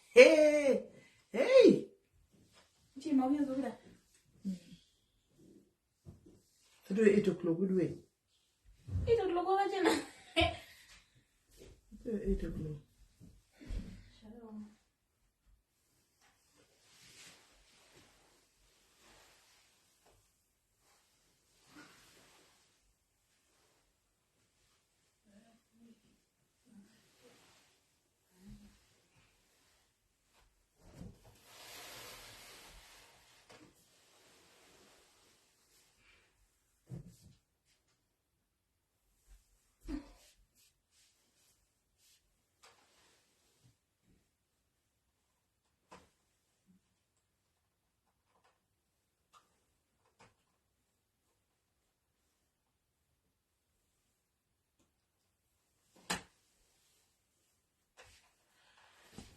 Hey, hey. Chima uyazobuda. Today 8 o'clock udiwe. 8 o'clock wakachena. 8 o'clock.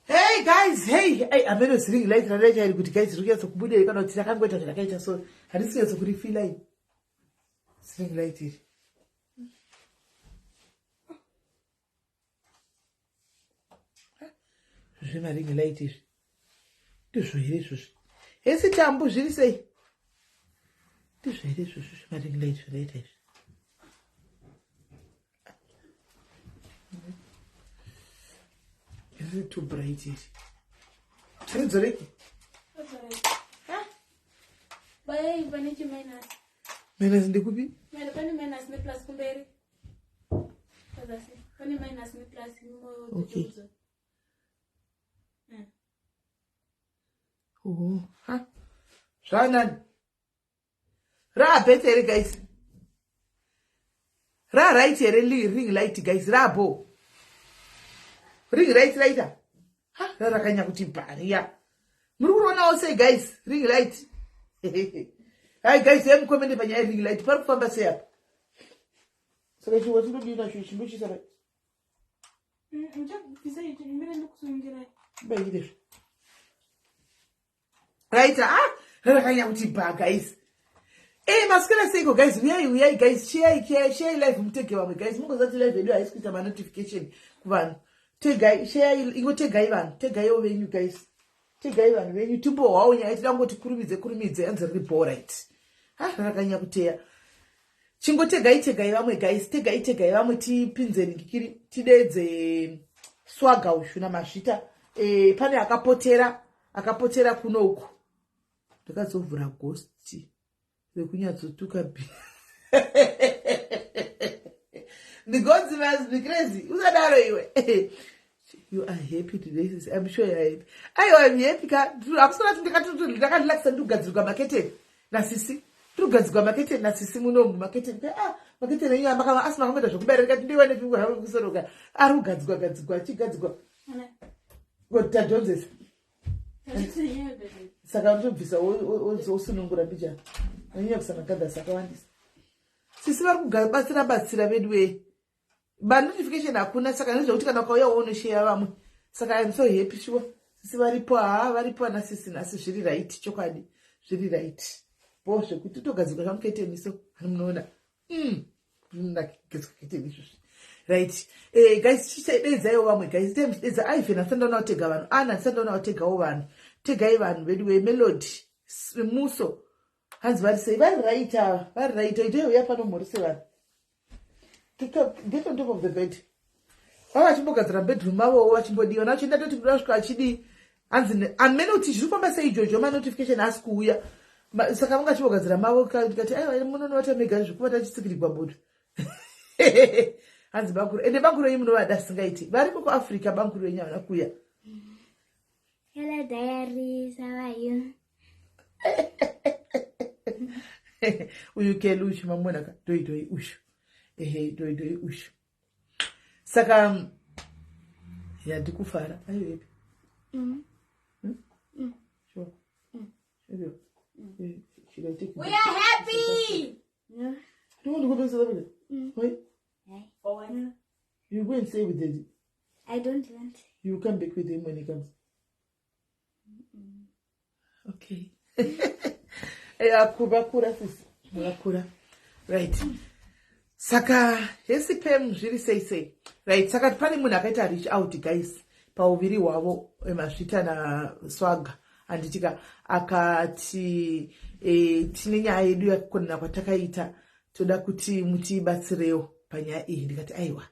Hey guys, hey, hey, ameno ring light radaita iri kuti guys riri kunyatso kubuda here kana kuti rakangoita zvarakaita so handisi kunyatso kurifila ini ring light iri. Zvemaring light izvi ndizvo here izvozvi hesi tambu zviri sei ndizvo here izvozvi zvemaring light zvakaita izvi. Riri too bright iri. Ridzoreki. Bayai pane chi minus. Minus ndekupi? Minus pane minus ne plus kumberi. Pazasi. Pane minus ne plus. Okay. Oh, ha. Zvanani. Raabet here guys? Ra right here ring light guys rabo. Ring light raita. Ha rarakanya kuti bhariya. Muri kuonawo sei guys ring light. Hi guys, yem comment panyaya ring light pari kufamba sei apa? Saka chiwa chinodii nacho chindochisa right. Muchabvisa ichi mire ndikusungirai. Baire. Right, ah, rakanyanya kuti bha guys. Eh, masikana seiko guys, uyai uyai guys, share share share live mutege vamwe guys. Mungozati live yedu haisi kuita ma notification kuvanhu. Tegai share ingotegai vanhu, tegaiwo venyu guys. Tegai vanhu venyu timbohwawo nyaya tida kungoti kurumidze kurumidze anzi riri bho right. Ah, rakanyanya kuteya. Chingotegai tegai vamwe guys, tegai tegai vamwe tipinze ngikiri tidedze swaga ushu namazvita. Eh, pane akapotera akapotera kuno uku ndakazovhura ghost rekunyatsotuka b the gods must be crazy usadaro iwe you are happy today sis i'm sure you are happy aiwa i'm happy ka hakusona kuti ndakatirelaxa ndikugadzirwa maketeni nasisi tirikugadzirwa maketeni nasisi munomu maketeni ah maketeni enyu amakava asi makamboita zvekubereka ndikati ndiwane kusoroka ari kugadzirwa gadzirwa achigadzirwa tadhonzesa saka unotobvisa wosunungura mbijana anyanya kusanakadhasi akawandisa sisi vari kubatsira batsira vedu wee manotification hakuna saka nezvekuti kana ukauya wounosheya vamwe saka im so happy shuwa sisi varipo haa varipo ana sisi nhasi zviri right chokwadi zviri right bo zvekuti togadzirwa zvamuketeni so ani munoona ndagezwa keteni izvozvi right eh, guys chichadedzaiwo vamwe guys itai muchidedza ivan asati ndaona kutega vanhu ana ndisati ndaona kutegawo vanhu tegai vanhu vedu wemelody muso hanzi vari sei vari right ava vari right itoi uya pano mhorise vanhu get on top of the bed vava vachimbogadzira bedroom mavowo vachimbodiwa nacho ndatoti kuda kusvika achidii hanzi amene kuti zviri kufamba sei jojo manotification asi kuuya saka vanga achimbogadzira mavo ndikati aiwa munonovata mega zvekuvata achitsikirigwa bodo hanzi bankuru ende bankuru yenyu munovada singaiti variko kuafrica bankuru yenyu havana kuuya Hello diaries, how are you? Uyu kelu uchu mamuona ka doi doi uchu. Ehe doi doi uchu. Saka ya ndikufara. Are you happy? Mm. Hmm? Mm. Sure. Mm. Sure. Mm. Should I take We are happy. No. Do you want to go to South Africa? Mm. Why? Why? For what? No. You go and stay with daddy. I don't want. You come back with him when he comes. Okay. Vakura sisi. Vakura. Right. Saka hesi pem zviri sei sei. Right. Saka pane munhu akaita reach out guys. pauviri hwavo eh, Mazvita naSwaga, handitika? Akati tine nyaya yedu yakukonana kwatakaita, toda kuti mutibatsirewo panyaya iyi. Ndikati aiwa,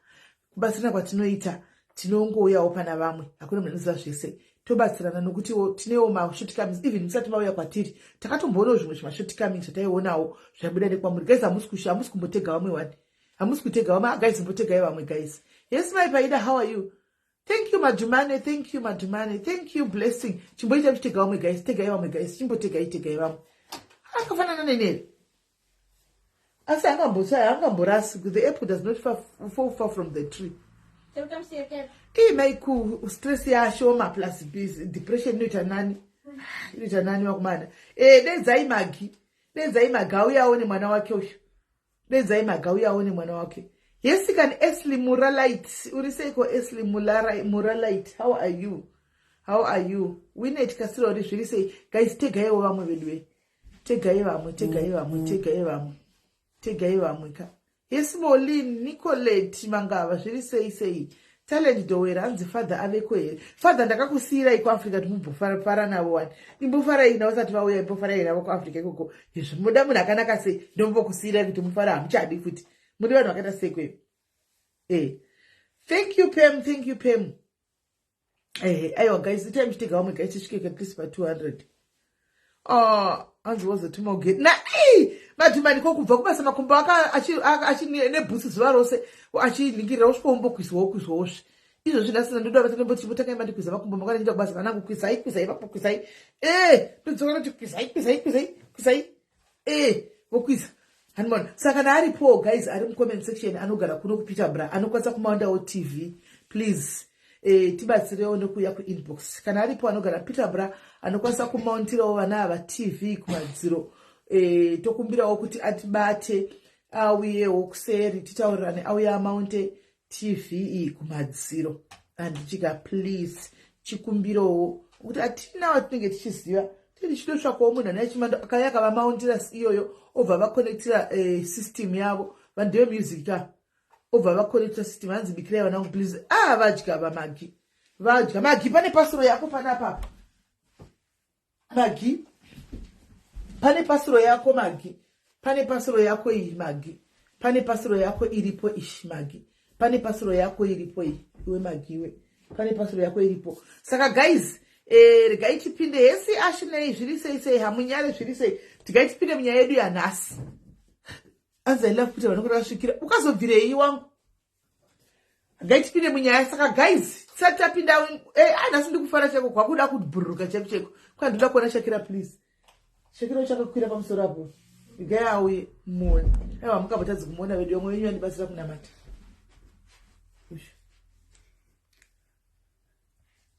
kubatsirana kwatinoita tinongouyawo pana vamwe, hakuna munhu anoziva zvese, tobatsirana nokuti tinewo mashortcomings. Even musati mauya kwatiri, takatomboonawo zvimwe zvimashortcomings zvataionawo zvabuda nekwamuri. Guys, hamusi kusha, hamusi kumbotega vamwe wani, hamusi kutega vamwe. Ah, guys, mbotegai vamwe, guys. Yes, mai Paida, how are you? Thank you, Madhumane. Thank you, Madhumane. Thank you, Blessing. Chimboita muchitega vamwe, guys. Tegai vamwe, guys. Chimbotegai, tegai vamwe. Akafanana neneri, asi hangamborasi. The apple does not fall far from the tree. Ii maiku, stress yashoma plus depression inoita nani, inoita nani vakomana. Dedzai Magi, dedzai Magi auya aone mwana wake uyu. Dedzai Magi auya aone mwana wake. Yes, kan Esli Muralight, uri seiko Esli Muralight? How are you? How are you? Winet Kasira, uri zviri sei? Guys, tegaiwo vamwe vedu, tegai vamwe, tegai vamwe, tegai vamwe, tegai vamwe ka. Yes, Molin Nicolet Mangava, zviri sei sei? Talent Dowera, hanzi father aveko here? Father ndakakusiyirai kuAfrica kuti mumbofara navo wani. Imbofarai navo sati vauya, imbofarai navo kuAfrica ikoko. Izvi muda munhu akanaka sei, ndombokusiyirai kuti mufara. Hamuchadi futi, muri vanhu vakaita sei kweyo? Thank you, Pam. Thank you, Pam. Aiwa guys, itai muchitega vamwe, guys, tisvike at least pa200. Ah, hanzi wazotuma ugeti na Madhumani ko kubva kubasa, makumbo nebhutsi zuva rose achiningirira, usvika umbokwizwawo kwizwawozve izvozvi. Nhasina ndoda vati ndomboti chimbotangai mandikwiza makumbo mangwana ndienda kubasa. Vanangu, kwizai, kwizai vapo, kwizai. Ndodzoka noti kwizai, kwizai, kwizai, kwizai. Vokwiza, hanimona. Saka kana aripowo, guys, ari mucomment section, anogara kuno kuPeterborough, anokwanisa kumaundawo TV, please tibatsirewo nekuuya kuinbox. Kana aripo anogara Peterborough anokwanisa kumauntirawo vana ava TV kumadziro, tokumbirawo kuti atibate, auyewo kuseri titaurirane, auye amaunte TV iyi kumadziro, handichika? Please, chikumbirowo kuti hatina watinenge tichiziva, tinenge tichitotsvakawo munhu ane chimando akauya akavamauntira iyoyo, obva vakonectira system yavo. Vanhu ndevemusic ka, obva vakonectira system. Hanzi bikirai vanangu, please. Ah, vadya vaMagi, vadya Magi. Pane pasuro yako panapapa, Magi. Pane pasuro yako, Magi. Pane pasuro yako iyi, Magi. Pane pasuro yako iripo ishi, Magi. Pane pasuro yako iripo iyi, iwe Magiwe. Pane pasuro yako iripo. Saka guys, regai tipinde. Hesi Ashinei, zviri sei sei? Hamunyare, zviri sei? Tigai tipinde munyaya yedu yanhasi. Anzi I love kuti vanongoti vasvikira ukazobvirei wangu. Gai tipinde munyaya. Saka guys, tisati tapinda, nhasi ndikufara chaiko, kwakuda kubhururuka chaiko chaiko. Kwandoda kuona Shakira, please. Shakira uchakakwira pamusoro apo, gai auye muone. Aiwa, mukambotadzi kumuona vedu, vamwe venyu vandibatsira kunamata. Ushu.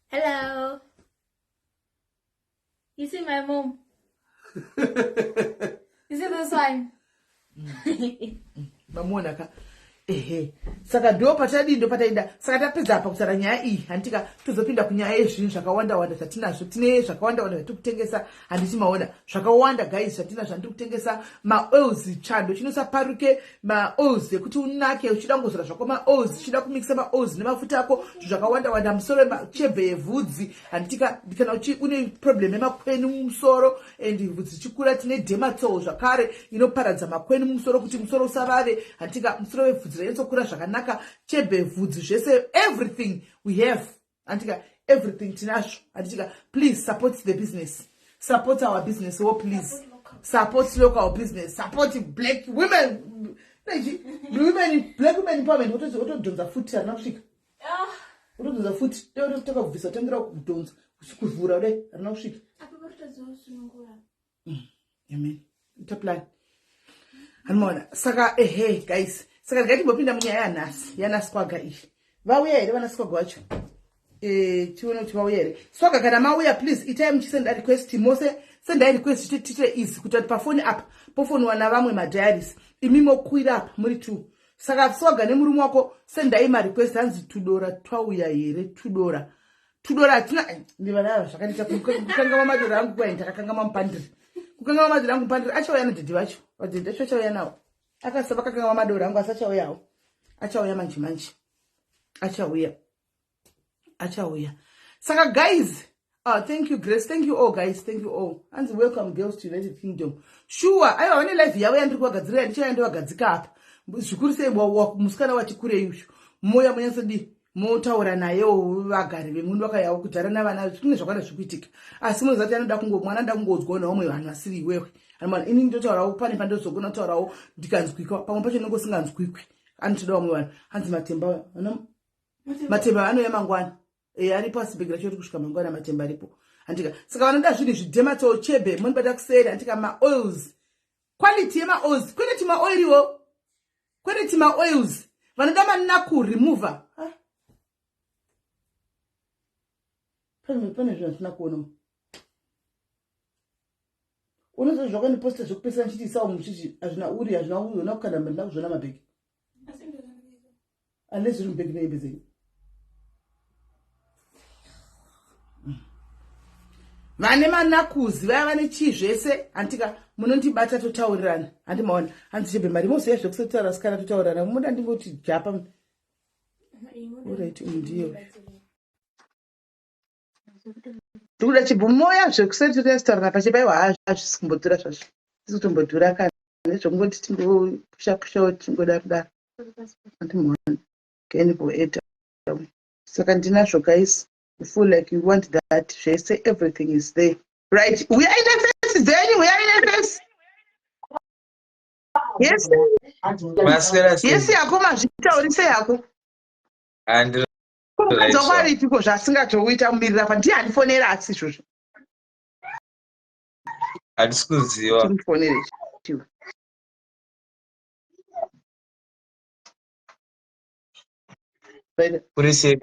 Hello. You see my mom? You see this one? Mamuona ka? Ehe, saka ndo patadii, ndo pataenda. Saka tapedza apa kutaura nyaya iyi, handitika? Tozopinda kunyaya yezvinhu zvakawanda wanda zvatinazvo. Tine zvakawanda wanda zvatiri kutengesa, handiti? Maona zvakawanda, guys, zvatina zvandiri kutengesa. Maoils, chando chinosaparuke, maoils ekuti unake uchida kungozora zvako, maoils uchida kumikisa maoils nemafuta ako, zvinhu zvakawanda wanda. Musoro, chebhe yevhudzi, handitika? Kana une problem yemakwenu mumusoro and vhudzi richikura, tine Dematol zvakare inoparadza makwenu mumusoro kuti musoro usavave, handitika? Musoro wevhudzi ranyatsokura zvakanaka. Chebhe vhudzi, zvese, everything we have, handitika? Everything tinazvo, handitika? Please support the business, support our business. Oh, please support local business, support black women, women, black women empowerment. Wotodhonza futi, harina kusvika. Ah, Utodhonza futi, takabvisa, tangira kudhonza kuvhura kudai, harina kusvika. Apa paritozosunungura. Amen. Ita plan, hanimaona. Saka ehe guys, saka ndingatimbopinda munyaya yanhasi, yanaSwaga iyi. Vauya here vanaSwaga vacho? Tione kuti vauya here. Swaga, kana mauya, please itai muchisenda request mose. Sendai request tite easy kuti ati pafoni apa pofoniwa navamwe madiaries, imi mokwira apa muri two. Saka Swaga nemurume wako, sendai marequest. Hanzi tudora twauya here? Tudora, tudora hatina. Ndivanava zvakandiita kukangama madora angu kwai ndakakangama mupandiri, kukangama madora angu mupandiri. Achauya nadhedhi vacho, vadhedhi vacho achauya nawo. Akasa vakakangama madora angu, asi achauyawo, achauya manje manje, achauya. Achauya. Saka guys, thank you Grace, thank you all guys, thank you all. Hanzi welcome girls to United Kingdom. Sure, aiwa vane live yavo yandiri kuvagadzirira ndichauya ndovagadzika apa. Zvikuru sei musikana wati kurei uyu. Moya munyatsodii motaura nayewo vagari vemunhu vakayawo kudhara navana kune zvakawanda zviri kuitika asi munoziva kuti anoda kungo mwana anoda kungodzwawo nevamwe vanhu vasiri iwewe anoona ini ndotaurawo pane pandozogona kutaurawo ndikanzwikwa pamwe pacho ndinenge usinganzwikwi anotoda vamwe vanhu hanzi matemba matemba anouya mangwana e aripo asi bhegi racho riri kusvika mangwana matemba aripo andika saka vanoda zvinhu zvidemato chebe monibata kuseri andika maoils quality yemaoils kwete timaoiriwo kwete timaoils vanoda manaku remover ah. Pane pane zvinhu zvandisina kuona. Unoziva zvakandiposta zvekupesana ndichiti isawo muchichi hazvina uri hazvina uona kukanda ndina kuzviona mabhegi. Ane zviri mubhegi nehembe dzenyu. Vane manakuzi vaya vane chii zvese hantika munondibata totaurirana handi maona hanzi chebe mari moziva zvekusataura sikana totaurirana munoda ndingoti japa. Alright, ndiyo. Ndikuda chibhumoya zvekuseti restaurant apa chebaiwa hazvisi kumbodhura zvazvo. Zvisi kutombodhura kana nezvekungoti tingopusha pushawo tingodaro daro. Andimuona. Can go add. Saka ndinazvo guys. You feel like you want that. Zvese everything is there. Right. Uyai nefesi dzenyu, uyai nefesi. Yes. Yes yako mazvitaurise yako. Andiri Ko mukadzi wako aripi ko zvaasingatokuita mumirira pa ndiye andifonera asi izvozvo. Handisi kuziva. Timufonere chiwe. Kuri sei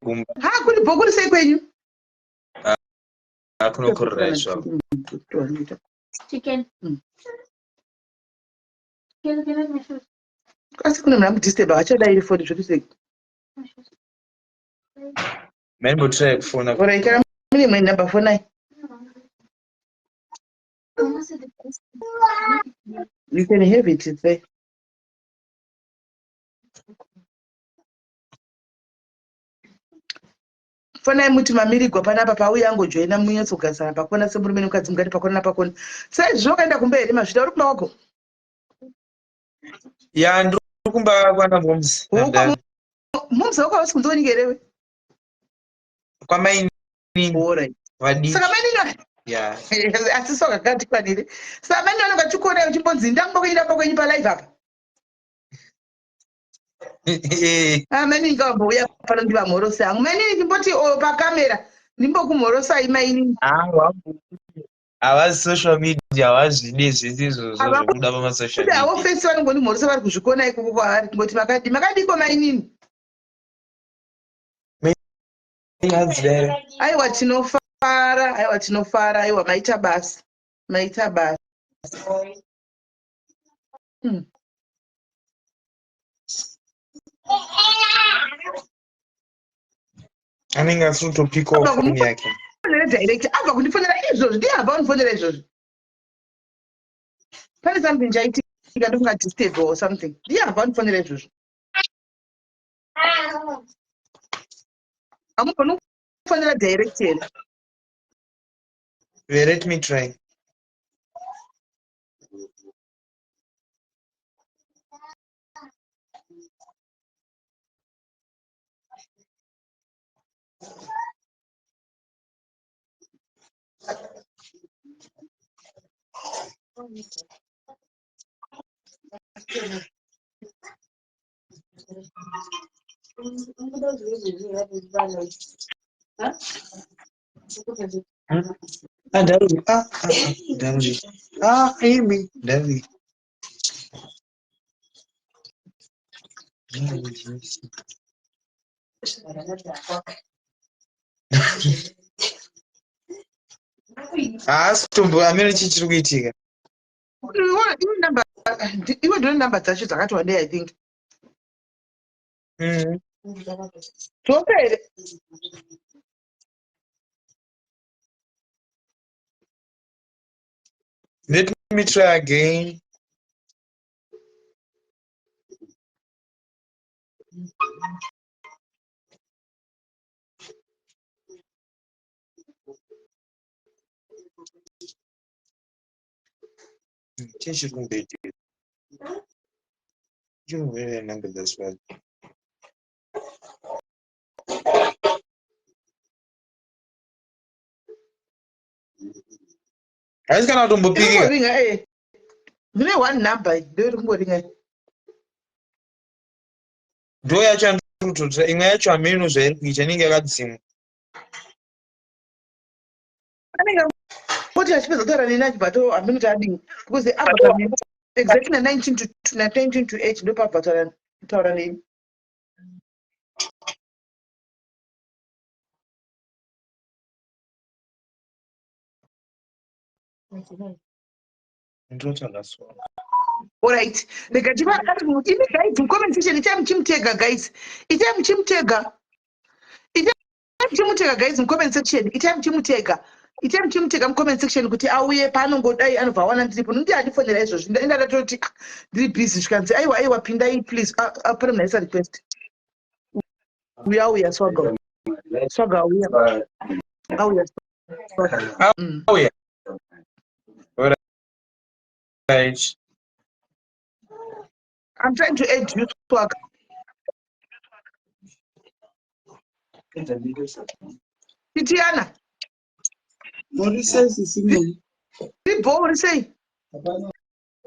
kumba? Ha kuri bho kuri sei kwenyu? Ha kuno kuri right zvako. Chicken. Asi kune munhu amudisturb haachadairi foni zviri sei? Maimbo try kufona. Alright, kana mune imwe number fonai. You can have it it's there. Fonai muti mamirigwa panapa pauya angojoina munyatsogarisana pakona semurume nemukadzi mugari pakona napakona. Saizvozvo wakaenda kumba here mazvita uri kumba kwako? Ya ndiri kumba kwana moms. Moms wako havasi kunze kwenyika here we? Kwamainini. Alright. Vadiki. Saka mainini Yeah. Asi soka katikwanire. Saka mainini vanenge vachikuona uchimbonzi ndamba kwenyu ndamba kwenyu palive apa. Ah, mainini ngavambouya pano ndivamhorose hangu. Mainini ndimboti oh, pakamera ndimbokumhorosai mainini. Ah, wangu. Havazi social media havazvide zvese izvozvo zvekuda pamasocial media. Havo fesi vanongondimhorosa vari kuzvikona ikoko kwavari kungoti makadii makadiko mainini. Aiwa tinofara aiwa tinofara aiwa maita basa maita basa. Anenge asiri kutopikawo foni yake. Direct abva kundifonera izvozvi ndiye abva kundifonera izvozvi. Pane something chaitika ndofunga disturb or something. Ndiye abva kundifonera izvozvi. Hamugoni kufonera direct here? Let me try. Ah, Daruri. Ah, ah, ah, Daruri. Ah, Amy, Daruri. Haasi kutombo amene chii chiri kuitika. Iwe ndine number dzacho dzakati wandei I think. Dzoka here? Let me try again. Chii chiri kumboitika? Chiri kumboitika nhamba dzaSwagger. Haisi kana kutombopikika. Inongoringa eh. Ndine one number ndoiri kungoringa. Ndo yacho yandiri kutotora, imwe yacho hameno zvairi kuita, inenge yakadzimwa. Anenge angoti achipedza kutaura neni achibva to hameno kuti adii because abva taura neni exactly na 19 to na 19 to 8 ndopabva taura neni. Ndotsvaga Swagger. Alright. Rega tipa imi guys comment section itai muchimutega guys. Itai muchimutega. Itai muchimutega guys mucomment section. Itai muchimutega. Itai muchimutega mucomment section kuti auye paanongodai anobva awana ndiripo. Ndi andifonera izvozvi. Ndaenda ndatoti ah, ndiri busy zvikanzi aiwa aiwa pindai please. Ah, ah, pane munhu aisa request. Uya uya Swagger. Swagger auya. Auya. Swagger. Auya. Alright. I'm trying to add you Swagger. Titiana. Muri sei sisi Meli? Ndibho uri sei? Hapana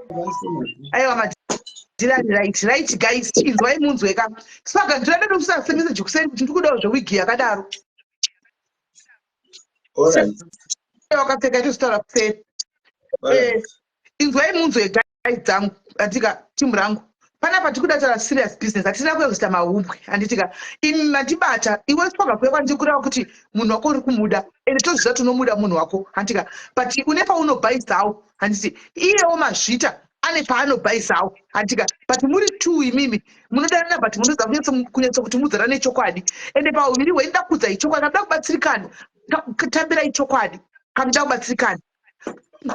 basi. Aiwa madhirani right right guys inzwai munzwe ka. Saka ndinoda kusa message kuseni kuti ndikudawo zvewigi yakadaro. Alright. Wakapfeka itozotaura kuseni. Alright. Inzwai munzwe guys dzangu andika team rangu. Panapa tikuda taura serious business hatina kuya kuzoita mahumbwe handitika imi mandibata iwe Swaga kuya kwandiri kureva kuti munhu wako uri kumuda ende toziva tinomuda munhu wako handika but une paunobhaisawo handiti iyewo Mazvita ane paanobhaisawo handika but muri two imimi munodanana but munoziva kunyatso kuti mudzana nechokwadi ende pauviri hwenyu da kuudzai chokwadi kamuda kubatsirikana tambirai chokwadi kamuda kubatsirikana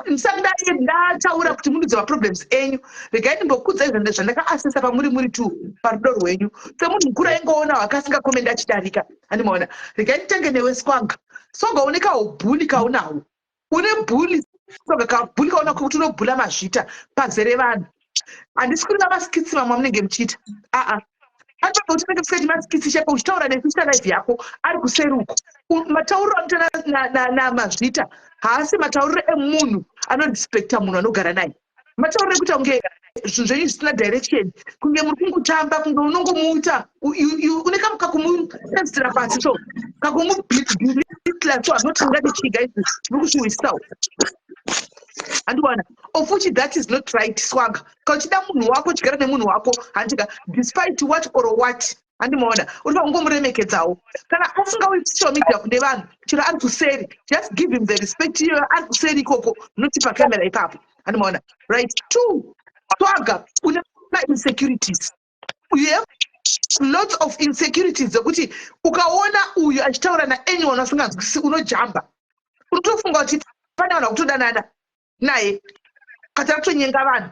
musati ndataura kuti munudze maproblems enyu regai ndimbokudzai zvandakaasesa pamuri muri two parudo rwenyu semunhu mukuru aingoona wakasingakomendi achidarika handimaona regai nditange newe Swaga. Swaga une kaubully kaunawo une bully Swaga kabully kaunako kuti unobhula Mazvita pazere vanhu handisi kureva maskits mamwe amunenge muchiita aa anotoda kuti unenge musingaiti maskits chaipo uchitaura nesu uchiita live yako ari kuseri uko matauriro anoita naMazvita haasi matauriro emunhu anorespekta munhu anogara naye matauriro ekuita kunge zvinhu zvenyu zvisina direction kunge muri kungotamba kunge unongomuita une kamukakumusenzitira pasi so kakumubelittle so anoti ungati chii guys muri kuzviwisawo handiwana of which that is not right Swaga kana uchida munhu wako uchigara nemunhu wako handika despite what or what handimaona uri kungomuremekedzawo kana asingauyi social media kune vanhu chero ari kuseri just give him the respect iyoyo ari kuseri ikoko noti pakamera ipapo handimaona right two Swaga une insecurities you have lots of insecurities dzekuti ukaona uyu achitaura naanyone asinganzwisisi unojamba unotofunga kuti pane vanhu vakutodanana naye kati akutonyenga vanhu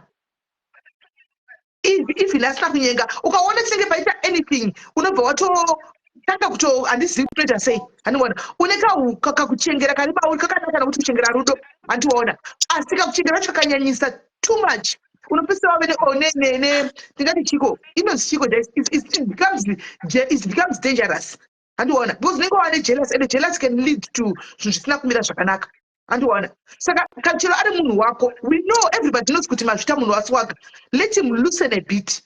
even asina kunyenga ukaona chinenge paita anything unobva watotanga kuto handizivi kutoita sei handiona une kakuchengera kari mauri kakanaka nokuti kuchengera rudo handiona asi kakuchengera kacho kakanyanyisa too much unopedzisira wave ne ndingati chiko inonzi chiko it becomes dangerous handiona because unenge wava nejealous and jealous can lead to zvinhu zvisina kumira zvakanaka handiona saka kachero ari munhu wako we know everybody knows kuti Mazvita munhu waSwaga let him loosen a bit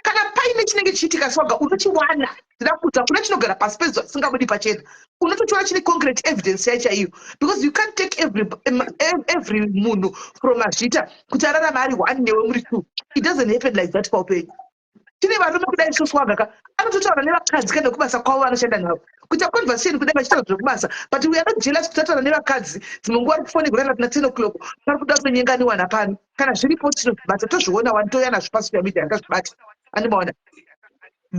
kana paine chinenge chichiitika Swaga unochiwana ndida kuudza kuna chinogara pasi pezuva chisingabudi pachena unotochiona chine concrete evidence chai chaiyo because you can't take every munhu from Mazvita kuti ararame ari one newe muri two it doesn't happen like that paupenyu tine varume kudai soSwaga ka anototaura nevakadzi kana kubasa kwavo vanoshanda navo kuita conversation kudai vachitaura zvekubasa but we are not jealous kuti ataura nevakadzi dzimwe nguva ari kufonegwa kana kuna 10 o'clock pari kuda kutonyenganiwana pano kana zviripo tinozvibata tozviona wani touya nazvo pasocial media ndazvibata andimaona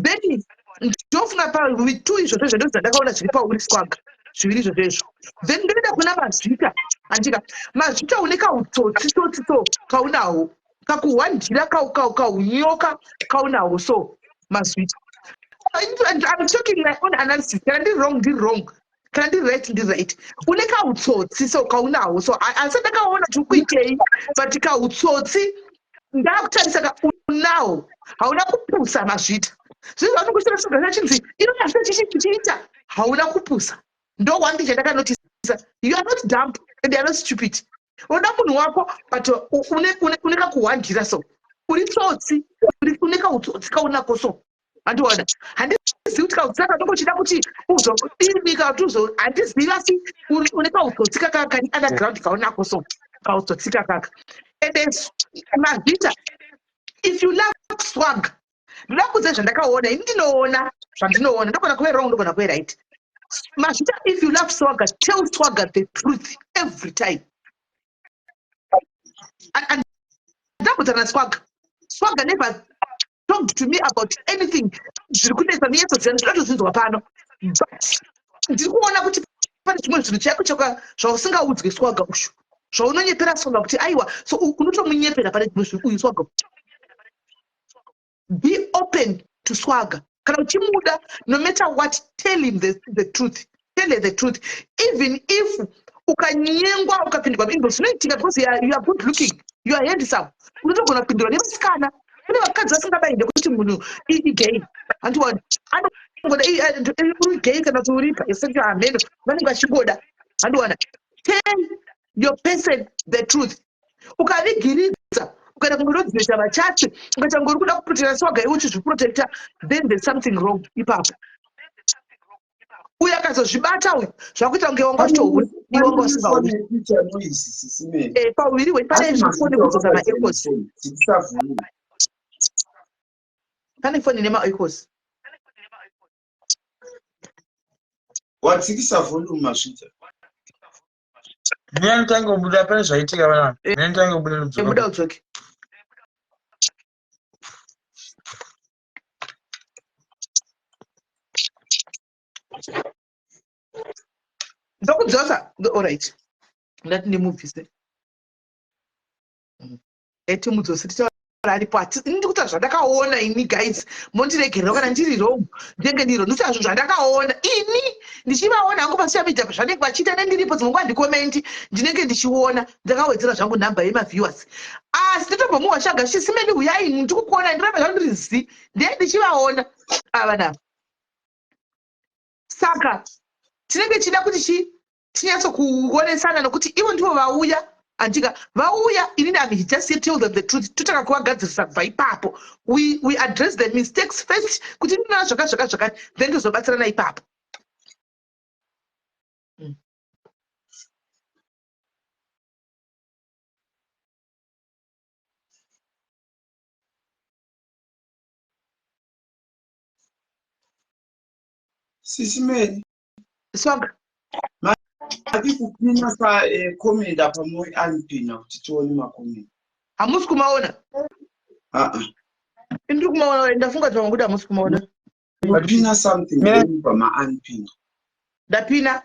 then ndofunga pavitu izvozvo izvo ndozva ndakaona zviri pauri Swaga zviviri izvozvo izvo then ndoenda kuna Mazvita andika Mazvita une kautsotsi tsotsi so kaunawo kakuhwandira kaunyoka kaunawo so Mazvita I'm talking my own analysis kana ndiri wrong ndiri wrong Kana ndiri right, ndiri right. Une kautsotsi so kaunawo so, asi ndakaona kuti ukuitei, but kautsotsi ndakutarisa ka unawo, hauna kupusa, Mazvita. Zvinhu zvaunongochita sogara chinzi inonyazvita chichiita, hauna kupusa. Ndo one thing chandakanotisa: you are not dumb and you are not stupid. Unoda munhu wako, but une kakuhwandira so, uri tsotsi, une kautsotsi kaunako so. Handiona, handizivi kuti kautsotsi kanongo uchida kuti uzodini kana kuti uzo, handizivi, asi une kautsotsi kaka kari underground kaunako so, kautsotsi kakaka. And Mazvita, if you love Swag, ndoda kuudza zvandakaona ini. Ndinoona zvandinoona, ndogona kuve wrong, ndogona kuve right. Mazvita, if you love Swagger, tell Swagger the truth every time. And ndambodzana naSwagger. Swagger never talked to me about anything zviri kunetsa minyatsoziva, ndinotozvinzwa pano, but ndiri kuona kuti pane zvimwe zvinhu chaiko chaka zvausingaudzwe Swagger ushu, zvaunonyepera Swagger kuti aiwa. So unotomunyepera pane zvimwe zvinhu uyu Swagger. Be open to Swagger kana uchimuda. No matter what, tell him the truth. Tell her the truth, even if ukanyengwa, ukapindwa inbox, zvinoitika because you are good looking, you are handsome, unotogona kupindurwa nevasikana. Kune vakadzi vasingabai ndekuti munhu igay, handiwani anongoda uri gay kana kuti uri bisexual, hameno vanenge vachingoda, handiwana. Tell your person the truth. Ukavigiridza, ukaenda kunge unodzivisa vachache, ukaita kunge uri kuda kuprotecta Swagger, iwe uchizviprotecta, then there's something wrong ipapo. Uyu akazozvibata uyu, zvakuita kunge wanga uchitohura, iwe wanga usingahuri. Pauviri hwenyu pane zvifoni kudzosa maechoes. Pane foni nemaechoes. Wadzikisa volume, Mazvita. Mina nditange kubuda, pane zvaitika vanapa. Mina nditange kubuda, ndodzoka. Buda udzoke. Ndokudzosa. Alright, ndati ndimubvise. Etimudzose titaura aripo. Ini ndikuta zvandakaona ini, guys, mondiregerera kana ndiri wrong, ndinenge ndiro ndikuta zvinhu zvandakaona ini ndichivaona hangu pasocial media zvanenge vachiita nendiripo. Dzimwe nguva ndicommenti, ndinenge ndichiona, ndakawedzera zvangu nhamba yemaviewers, asi nditombomuwa chaga chisimeni, huyai, ndikukuona, ndiramba zvangu ndiri zi ndiye ndichivaona ava nava. Saka tinenge tichida kuti chi tinyatsokuonesana nokuti ivo ndivo vauya, andika vauya. Inini am just here, tell them the truth, totanga kuvagadzirisa kubva ipapo. We address the mistakes first, kuti ndinoona zvakati zvakati zvakati, then tozobatsirana ipapo. Sisi Mary. Swaga. Madi kupina sa comment apa, moanpina kuti tione macomment. Hamusi kumaona? Aa. Ndiri kumaona, ndafunga kuti vamwe kuti hamusi kumaona. Mapina something pamaanpina. Ndapina.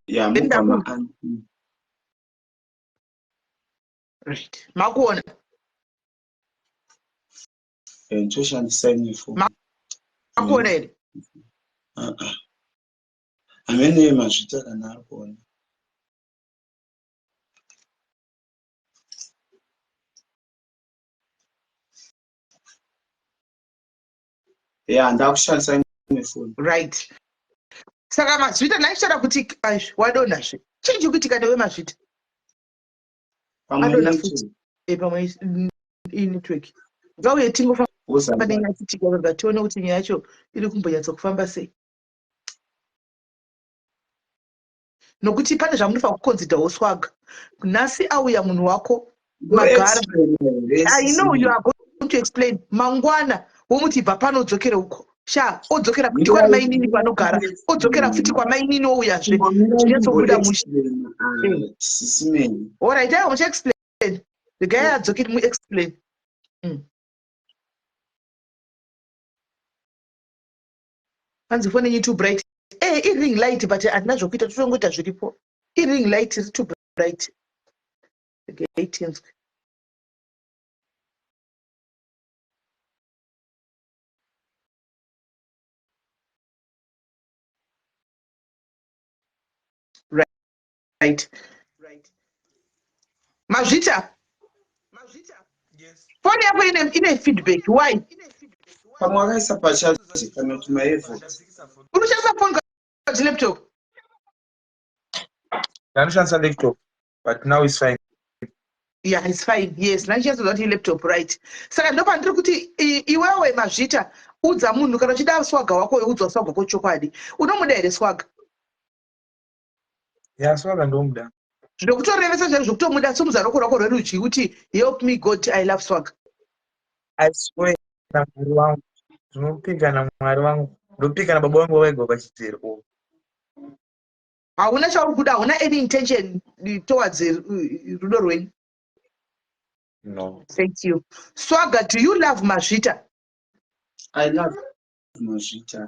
Ya, Then mupamaanpina. Right, makuona? Ndoshandisa imwe phone. Makuona here? Aa, hamene Mazvita kana ari kuona. Ya, ndakushandisa imwe phone. Right, saka Mazvita ndaichitaura kuti ai, wadonhazve. Chii chiri kuitika newe, Mazvita? Pamwe Adonha network. futi. Pamwe inetwork. Ngauye tingofamba Wozamba. nenyaya tichigaga, tione kuti nyaya yacho iri kumbonyatsa kufamba sei, nokuti pane zvamunofanira kuconsiderawo. Swaga nhasi auya munhu wako, magara. I know you are going to explain. Mangwana womuti ibva pano udzokere uko, sha odzokera futi kwamainini kwanogara, odzokera futi kwamainini, ouyazve, zvinyatsobuda mushe. Sisi Mary. Alright, aiwa, muchaexplain. Regai adzokere, muexplain. Hanzi foni yenyu too bright. Iring light, but handina zvokuita, totongoita zviripo. Iring light iri too bright. Regai tinzwe. Right, Mazvita, foni yako ine feedback. Why? Pamwe akaisa pacharge kana kuti maearphones. Unoshandisa foni kana laptop? Ndanoshandisa laptop, but now is fine. Yeah, it's fine. Yes, ndandichinyatsozwa kuti laptop. Right, saka ndopandiri kuti iwewe Mazvita, udza munhu kana uchida Swaga wako, udzwa Swaga wako chokwadi. Unomuda here Swaga? Ya, Swaga ndomuda. Zvinokutorevesa chaizvo, zvokutomuda, simudza ruoko rwako rwerudyi kuti, "Help me God, I love Swaga." I swear naMwari wangu, ndinopika naMwari wangu, ndopika nababa vangu vavaigwa pachidziro o. Hauna chauri kuda, hauna any intention towards rudo rwenyu? No. Thank you. Swaga, do you love Mazvita? I love Mazvita.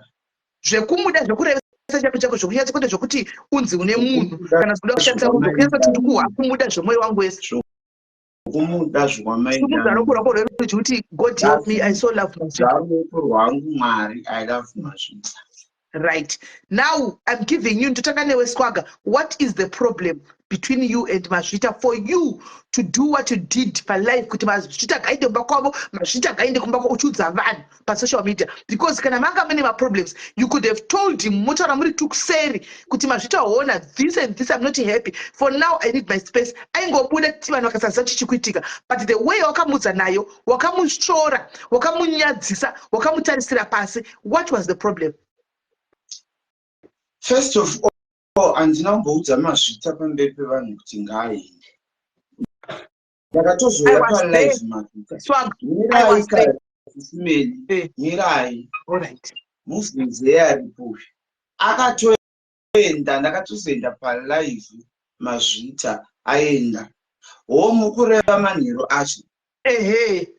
Zvekumuda, zvekurevesa chako chako, zvekunyatsa, kwete zvokuti unzi une munhu kana kuda kushandisa munhu, kunyatsa kuti ndikuhwa kumuda zvemwoyo wangu wese. Kumuda. Simudza ruoko rwako rwerudyi kuti, "God help me, I so love Mazvita." Zvaruoko rwangu Mwari, I love Mazvita. Right now I'm giving you, ndotanga newe Swaga. What is the problem between you and Mazvita for you to do what you did palife, kuti Mazvita gainde kumba kwavo, Mazvita gainde kumba kwavo, uchiudza vanhu pasocial media? Because kana manga mune maproblems, you could have told him, motaura muri tukuseri kuti, "Mazvita, hona this and this, I'm not happy for now, I need my space." Aingobuda vanhu vakasaziva chichikuitika. But the way wakamuudza nayo, wakamusvora, wakamunyadzisa, wakamutarisira pasi. What was the problem? First of all, handina kumboudza Mazvita pamberi pevanhu kuti ngaaende. Ndakatozouya palive Mazvita. Mirai Sisi Melly. Mirai. Mubvunzei aripo. Akatoenda, ndakatozoenda palive Mazvita aenda. Ho, mukureva manheru acho? Ehe.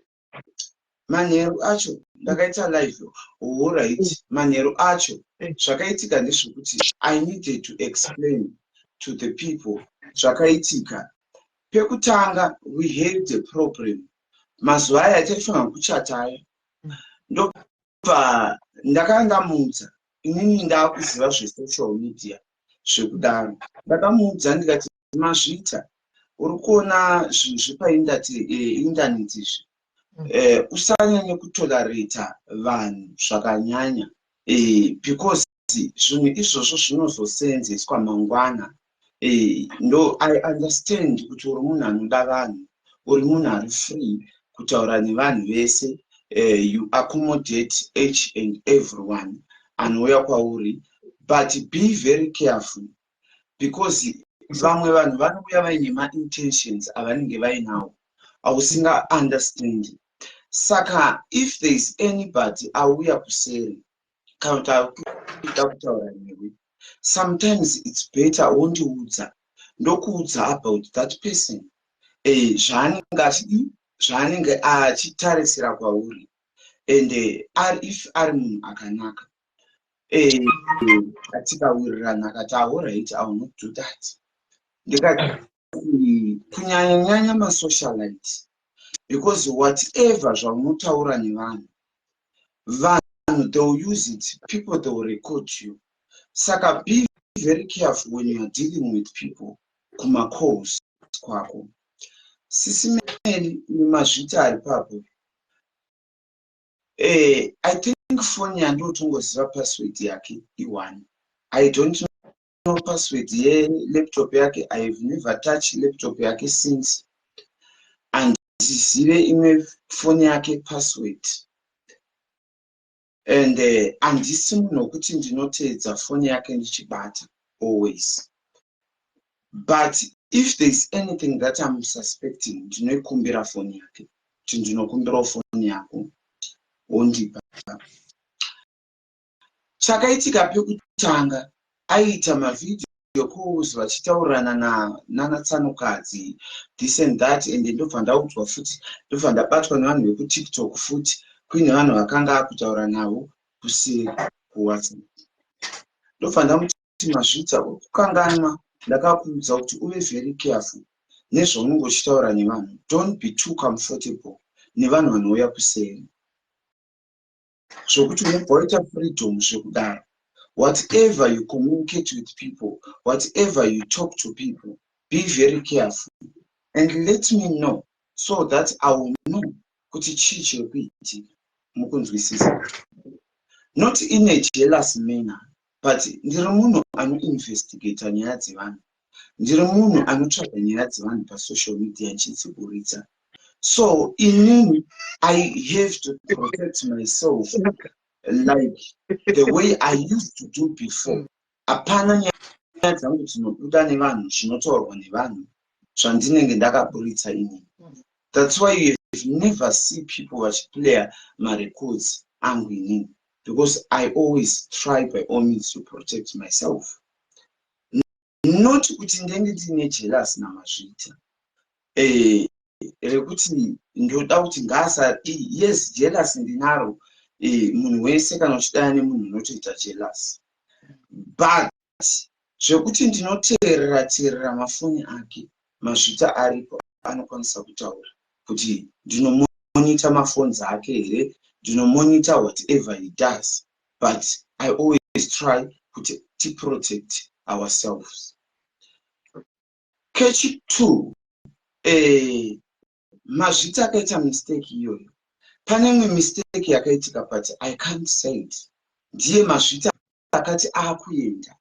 Manheru acho ndakaita live. Alright, manheru acho zvakaitika ndezvekuti I needed to explain to the people zvakaitika. Pekutanga, we had a problem mazuva aya taifanira kuchata aya. Ndobva ndakanga ndamuudza, inini ndaakuziva zvesocial media zvekudaro. Ndakamuudza ndikati, "Mazvita, uri kuona zvinhu zvepaindaneti izvi, usanyanye kutolerata vanhu zvakanyanya, because zvinhu izvozvo zvinozosenzeswa mangwana. Ndo I understand kuti uri munhu anoda vanhu, uri munhu ari free kutaura nevanhu vese, you accommodate each and everyone anouya kwauri, but be very careful because vamwe vanhu vanouya vaine maintentions avanenge vainawo ausinga understand. Saka if there is anybody auya kuseri kana kuti akuda kutaura newe, sometimes it's better wondiudza, ndokuudza about that person, zvaanenge achidi, zvaanenge achitarisira kwauri. And if ari munhu akanaka, tikawirirana, akati, 'Alright, I will not do that.' Ndikati kunyanya-nyanya masocialite, because whatever zvaunotaura nevanhu, vanhu they will use it, people, they will record you. Saka be very careful when you are dealing with people kumacalls kwako." Sisi Melly, Mazvita ari papo. I think foni yandotongoziva password yake i1. I don't know password yelaptop yake. I have never touched laptop yake since. Handizive imwe foni yake password, and handisi munhu wekuti ndinoteedza foni yake ndichibata always, but if there is anything that I'm suspecting, ndinoikumbira foni yake kuti, "Ndinokumbirawo foni yako," wondipa. Chakaitika pekutanga, aiita mavideo calls vachitaurirana nanatsanukadzi, this and that, and ndobva ndaudzwa futi, ndobva ndabatwa nevanhu vekuTikTok futi kuine vanhu vakanga akutaura navo kuseri kuWhatsApp. Ndobva ndamuti, "Mazvita, uri kukanganwa ndakakuudza kuti uve very careful nezvaunenge uchitaura nevanhu. Don't be too comfortable nevanhu vanouya kuseri zvokuti unobva waita freedom zvekudaro." Whatever you communicate with people, whatever you talk to people, be very careful and let me know so that I will know kuti chii chiri kuitika. Mukunzwisisa? Not in a jealous manner, but ndiri munhu anoinvestigata nyaya dzevanhu. Ndiri munhu anotsvaga nyaya dzevanhu pasocial media nchidziburitsa. So inini I have to protect myself like the way I used to do before. Hapana nyaya dzangu dzinobuda nevanhu, zvinotaurwa nevanhu zvandinenge ndakaburitsa inini. That's why you have never see people vachiplaya marecords angu inini, because I always try by all means to protect myself. Not kuti ndenge ndine jealous naMazvita rekuti ndoda kuti ngaasadi. Yes, jealous ndinaro. Munhu wese kana uchidana nemunhu unotoita jealous, but zvekuti ndinoteerera teerera mafoni ake, Mazvita aripo anokwanisa kutaura kuti ndinomonita mafoni ake here, ndinomonita whatever he does, but I always try kuti tiprotect ourselves. Kechi2, Mazvita akaita mistake iyoyo. Pane imwe mistake yakaitika, but I can't say it. Ndiye Mazvita akati akuenda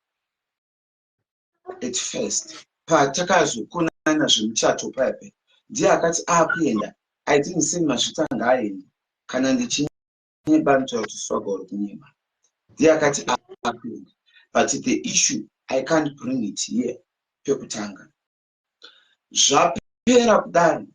at first patakazokonana zvemuchato paipe, ndiye akati akuenda. I didn't say Mazvita ngaaende. Kana ndichinyeba, ndotaura kuti swaga uri kunyeba. Ndiye akati akuenda, but the issue, I can't bring it here. Pekutanga zvapera kudaro,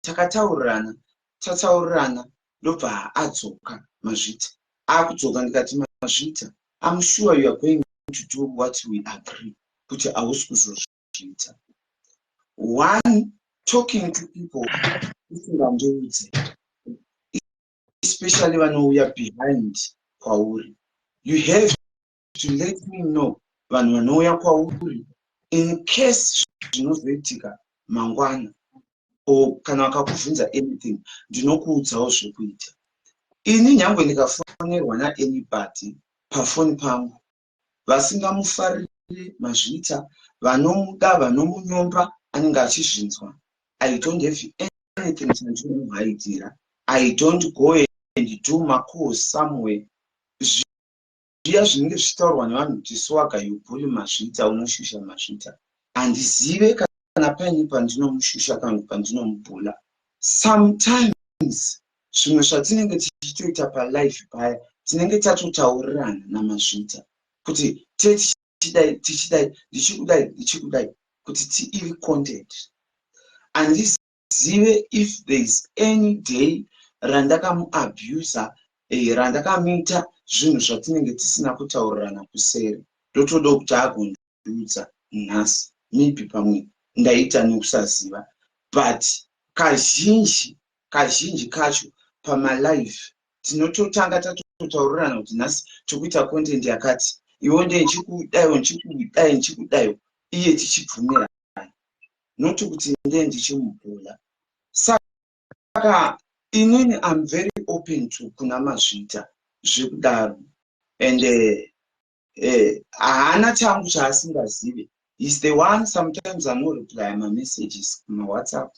takataurirana, tataurirana, ndobva adzoka Mazvita. Akudzoka, ndikati, "Mazvita, I'm sure you are going to do what we agree, kuti hausi kuzozviita. One, talking to people usingandiudze, especially vanouya behind kwauri. You have to let me know vanhu vanouya kwauri, in case zvinozoitika mangwana o kana vakakubvunza anything, ndinokuudzawo zvekuita." Ini nyange ndikafonerwa naanybody pafoni pangu vasingamufariri Mazvita, vanomuda, vanomunyomba, anenge achizvinzwa. I don't have anything chandinomuhaidira. I don't go and do macalls somewhere. Zviya zvinenge zvichitaurwa nevanhu kuti swaga, you bully Mazvita, unoshusha Mazvita, handizive kana paine pandinomushusha kana pandinomubhula. Sometimes zvimwe zvatinenge tichitoita palife paya, tinenge tatotaurirana naMazvita kuti te tichidai, tichidai, ndichikudai, ndichikudai, kuti tiiri content. Handizive if there is any day randakamuabusa, randakamuita zvinhu zvatinenge tisina kutaurirana kuseri. Ndotoda kuti agondiudza nhasi. Maybe pamwe ndaita nekusaziva, but kazhinji kazhinji kacho pamalive tinototanga tatotaurirana kuti nhasi tokuita content yakati, iwo nde ndichikudaiwo, ndichikudai, ndichikudaiwo, iye tichibvumirana, noti kuti nde ndichimubhula. Saka inini am very open to kuna Mazvita zvekudaro, and haana changu chaasingazive. Is the one sometimes anoreply mamessages kumawhatsapp,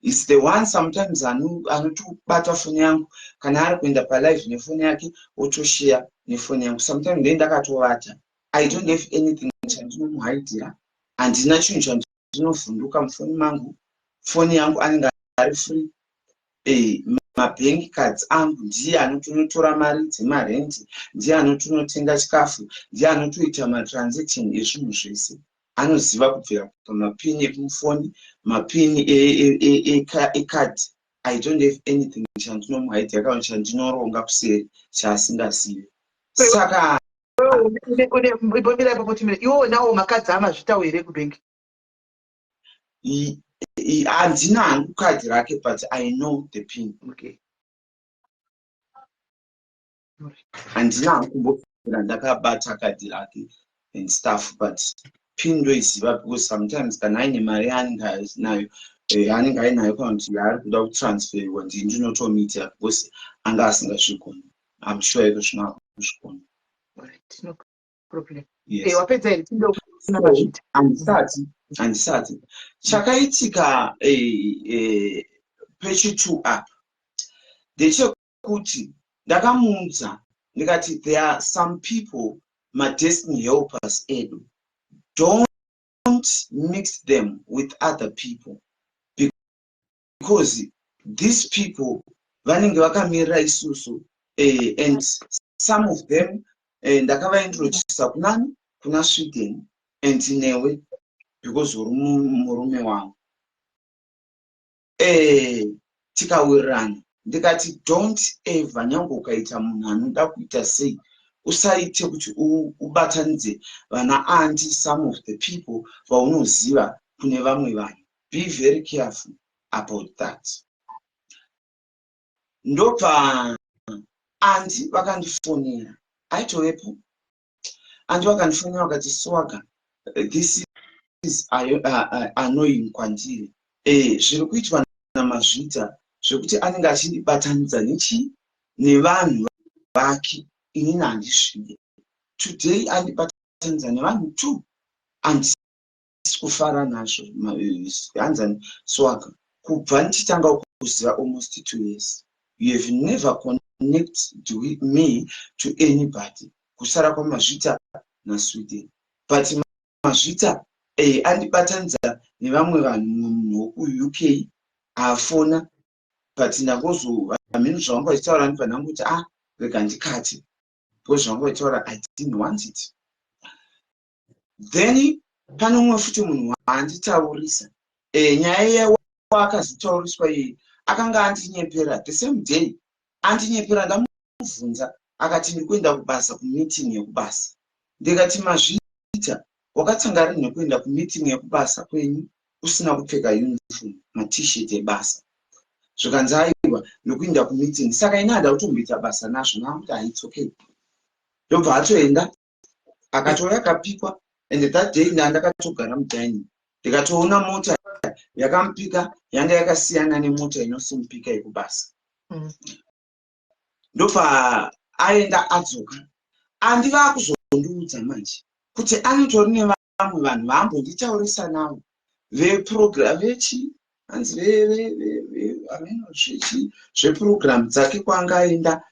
is the one sometimes anotobata foni yangu kana ari kuenda palive nefoni yake, otosheya nefoni yangu. Sometimes ndee ndakatovata. I don't have anything chandinomuhaidhira. Handina chinhu chandinovhunduka mufoni mangu. Foni yangu anenge ari free. Mabank cards angu, ndiye anotonotora mari dzemarendi, ndiye anotonotenga chikafu, ndiye anotoita matransaction ezvinhu zvese. Anoziva kubvira pamapini ekumufoni, mapini ekadhi. I don't have anything chandinomuhaidhira kana chandinoronga kuseri chaasingazivi. Saka Imbomira ipapo timire. Iwewo nawo makadhi aMazvitawo here kubhengi? Handina hangu kadhi rake, but I know the pin. Handina hangu kumbobvira ndakabata kadhi rake and stuff, but pin ndoiziva, because sometimes kana aine mari yaanenge ainayo, yaanenge ainayo kana kuti yaari kuda kutransferiwa, ndii ndinotomuitira because anga asingazvigoni. I'm sure iko zvino akuzvigona. Alright, no problem. Yes. Wapedza here? Tindokuna Mazvita. Handisati, handisati. Chakaitika pechi2 apa ndechekuti ndakamuudza ndikati, there are some people, madestiny helpers edu, don't mix them with other people because these people vanenge vakamirira isusu, and some of them ndakavaintrodusa kunani? Kuna Sweden and newe, because uri murume wangu. Tikawirirana ndikati, don't ever, nyange ukaita munhu anoda kuita sei, usaite kuti ubatanidze vana aunty, some of the people vaunoziva kune vamwe vanhu. Be very careful about that. Ndobva aunty vakandifonera, aitovepo aunty, vakandifonera vakati, "Swaga, this is annoying kwandiri. Zviri kuitwa naMazvita zvekuti anenge achindibatanidza nechi nevanhu vake, inini handisvide. Today andibatanidza nevanhu two, handisi kufara nazvo." Hanzani, "Swaga, kubva ndichitanga kuziva, almost 2 years, you have never connect me to anybody kusara kwaMazvita naSweden, but Mazvita andibatanidza nevamwe vanhu, mumwe munhu wekuUK afona, but ndangozo hameno zvavanga vachitaura, ndibva ndangoti, ah, rega ndikati, because zvavanga vachitaura, I didn't want it." Then pane umwe futi munhu waanditaurisa. Nyaya yaakazotauriswa iyi, akanga andinyepera the same day. Andinyepera, ndamubvunza, akati, "Ndikuenda kubasa, kumeeting yekubasa." Ndikati, "Mazvita, wakatanga rini kuenda kumeeting yekubasa kwenyu usina kupfeka uniform, maT-shirt ebasa?" Zvikanzi, "Aiwa, ndokuenda kumeeting." Saka ini handa kutomboita basa nazvo, nakuti, "Haits okay." Ndobva atoenda, akatouya akapikwa, and that day ndandakatogara mudining, ndikatoona mota yakamupika yanga yakasiyana nemota inosimupika yekubasa. Ndobva aenda, adzoka, andiva kuzondiudza manje kuti anotori nevamwe vanhu vaambonditaurisa navo veprogram vechi, hanzi hameno zvechi zveprogram dzake, kwaanga aenda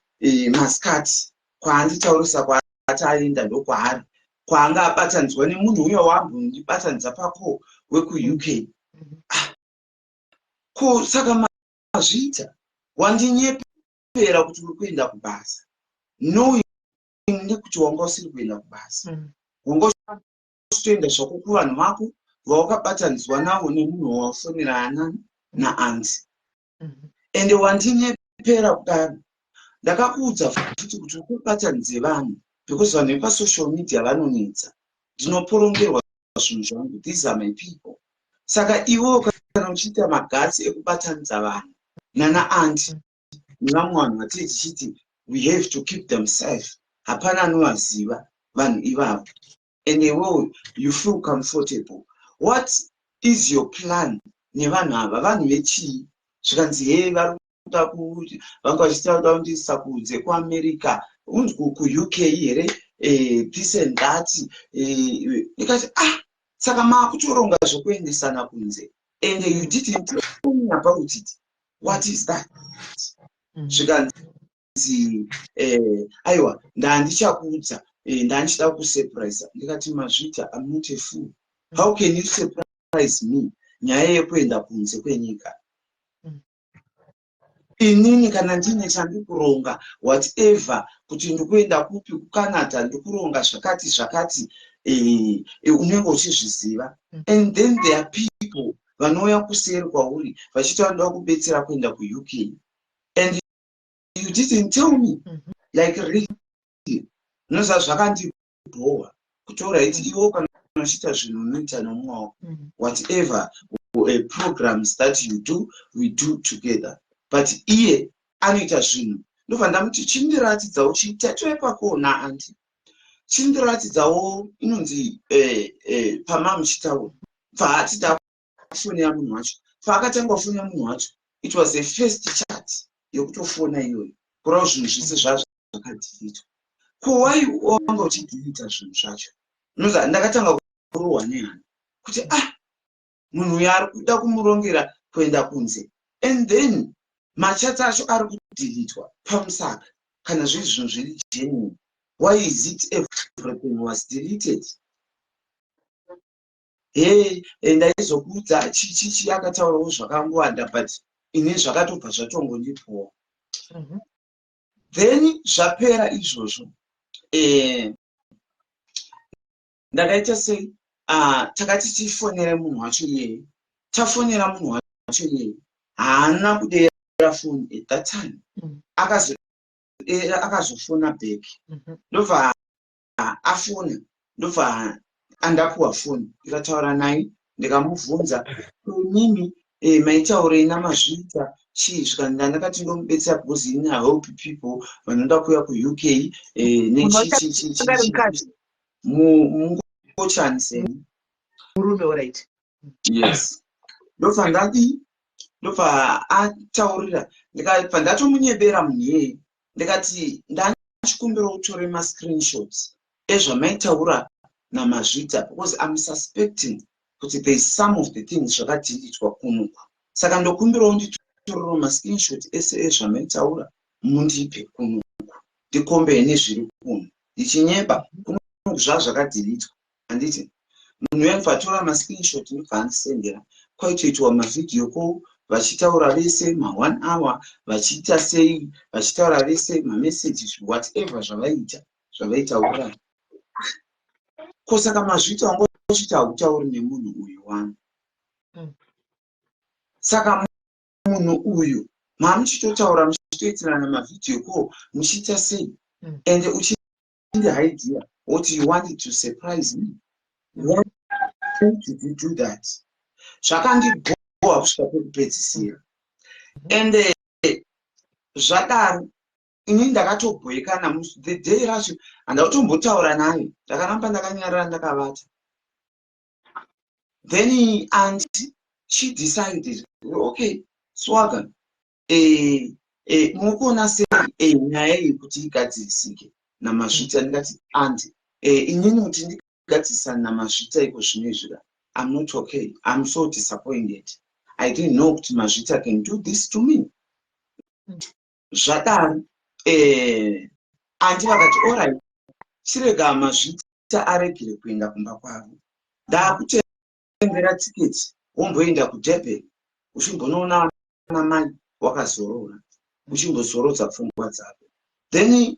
masikati, kwaanditaurisa kwaati aenda, ndokwaari kwaanga abatanidzwa nemunhu uya waambondibatanidza pako wekuUK. Ah, ko saka Mazviita, wandinyepera kuti uri kuenda kubasa, knowing nekuti wanga usiri kuenda kubasa, wanga uchitoenda zvako kuvanhu vako vawakabatanidzwa navo nemunhu wawafonera anani naaunty. Ende wandinyepera kudaro, ndakakuudza futi kuti ukubatanidze vanhu, because vanhu vepasocial media vanonetsa, ndinoporongerwa zvinhu zvangu. These are my people. Saka iwewo kana uchiita magatsi ekubatanidza vanhu nana aunty nevamwe vanhu vatiri tichiti we have to keep them safe, hapana anovaziva vanhu ivavo, and iwewo you feel comfortable, what is your plan nevanhu ava? Vanhu vechii?" Zvikanzi, "He, vari kuda kuti vanga vachita kuda kundiisa kunze kuAmerica, unzi kuUK here, this and that." Ndikati, "Ah, saka maakutoronga zvokuendesana kunze, and you didn't tell me about it. What is that?" Zvikanzi, "Aiwa, ndandichakuudza, ndandichida kusurprise." Ndikati, "Mazvita, I'm not a fool. How can you surprise me nyaya yekuenda kunze kwenyika? Inini kana ndine chandikuronga, whatever, kuti ndikuenda kupi, kuCanada, ndikuronga zvakati zvakati, unenge uchizviziva. And then there are people vanouya kuseri kwauri vachiti vanoda kubetsera kuenda kuUK, and you didn't tell me." Like, really, unoziva zvakandibhowa kuti, alright, iwo kana uchiita zvinhu, unoita nomumwe wako. Whatever programs that you do, we do together, but iye anoita zvinhu. Ndobva ndamuti, "Chindiratidzawo, chitatove naaunty, chindiratidzawo inonzi pamamuchitaura." Bva ati, "Takufonera munhu wacho." Paakatanga kufonera munhu wacho, it was a first chat yekutofona iyoyo, kureva zvinhu zvese zvazvo zvakadhilitwa. Ko wai wanga uchideleta zvinhu zvacho? Unoziva, ndakatanga kurohwa nehana kuti, ah, munhu uyu ari kuda kumurongera kuenda kunze, and then machats acho ari kudeletwa pamusaka. Kana zviri zvinhu zviri genuine, why is it everything was deleted? He, ndaizokuudza chichichi. Akataurawo zvakangowanda, but ini zvakatobva zvatongondipowa. Then zvapera izvozvo, ndakaita sei? Takati tifonere munhu wacho iyeye. Tafonera munhu wacho iyeye, haana kudera foni at that time. Akazofona back. Ndobva afona, ndobva andapuwa foni, ndikataura naye, ndikamubvunza, "Inini maitaurei naMazviita chii?" Zvikanzi, "Ndakati ndomubetsera because ini I help people vanoda kuuya kuUK." Ari mukadzi? Mungochani seni. Murume, alright. Yes. Ndobva ndadii, ndobva ataurira, ndikabva ndatomunyebera munhu iyeye, ndikati, "Ndachikumbira utore mascreenshots ezvamaitaura naMazvita because I'm suspecting kuti there is some of the things zvakadeletwa kunoku, saka ndokumbirawo nditorewo mascreenshot ese ezvamaitaura, mundipe kunoku, ndicompare nezviri kuno." Ndichinyeba, kunoku zvaa zvakadeletwa, handiti? Munhu uya ndobva atora mascreenshot, ndobva andisendera. Kwaitoitwa mavideo call, vachitaura vese ma1 hour, vachiita sei, vachitaura vese mamessages, whatever zvavaiita, zvavaitaura. Ko saka Mazvita wanga uchiti hautauri nemunhu uyu wani? Saka munhu uyu mamuchitotaura, muchitoitirana mavideo call, muchiita sei? Ende uchindihidira, woti you wanted to surprise me. Why did you do that? Zvakandibhowa kusvika pekupedzisira. Ende zvadaro, ini ndakatobhoekana. The day racho handautombotaura naye, ndakaramba ndakanyarara, ndakavata. Then aunty, she decided, "Okay, Swaga, mukuona sei nyaya iyi kuti igadzirisike naMazvita?" Ndikati, "Aunty, inini kuti ndigadzirisane naMazvita iko zvino izvi, I'm not okay. I'm so disappointed. I didn't know kuti Mazvita can do this to me." Zvadaro, aunty vakati, "Alright, chirega Mazvita aregere kuenda kumba kwavo. Ndaakutengera tiketi, womboenda kuDurban, uchimbonoona namai wakazorora, uchimbozorodza pfungwa dzako." Then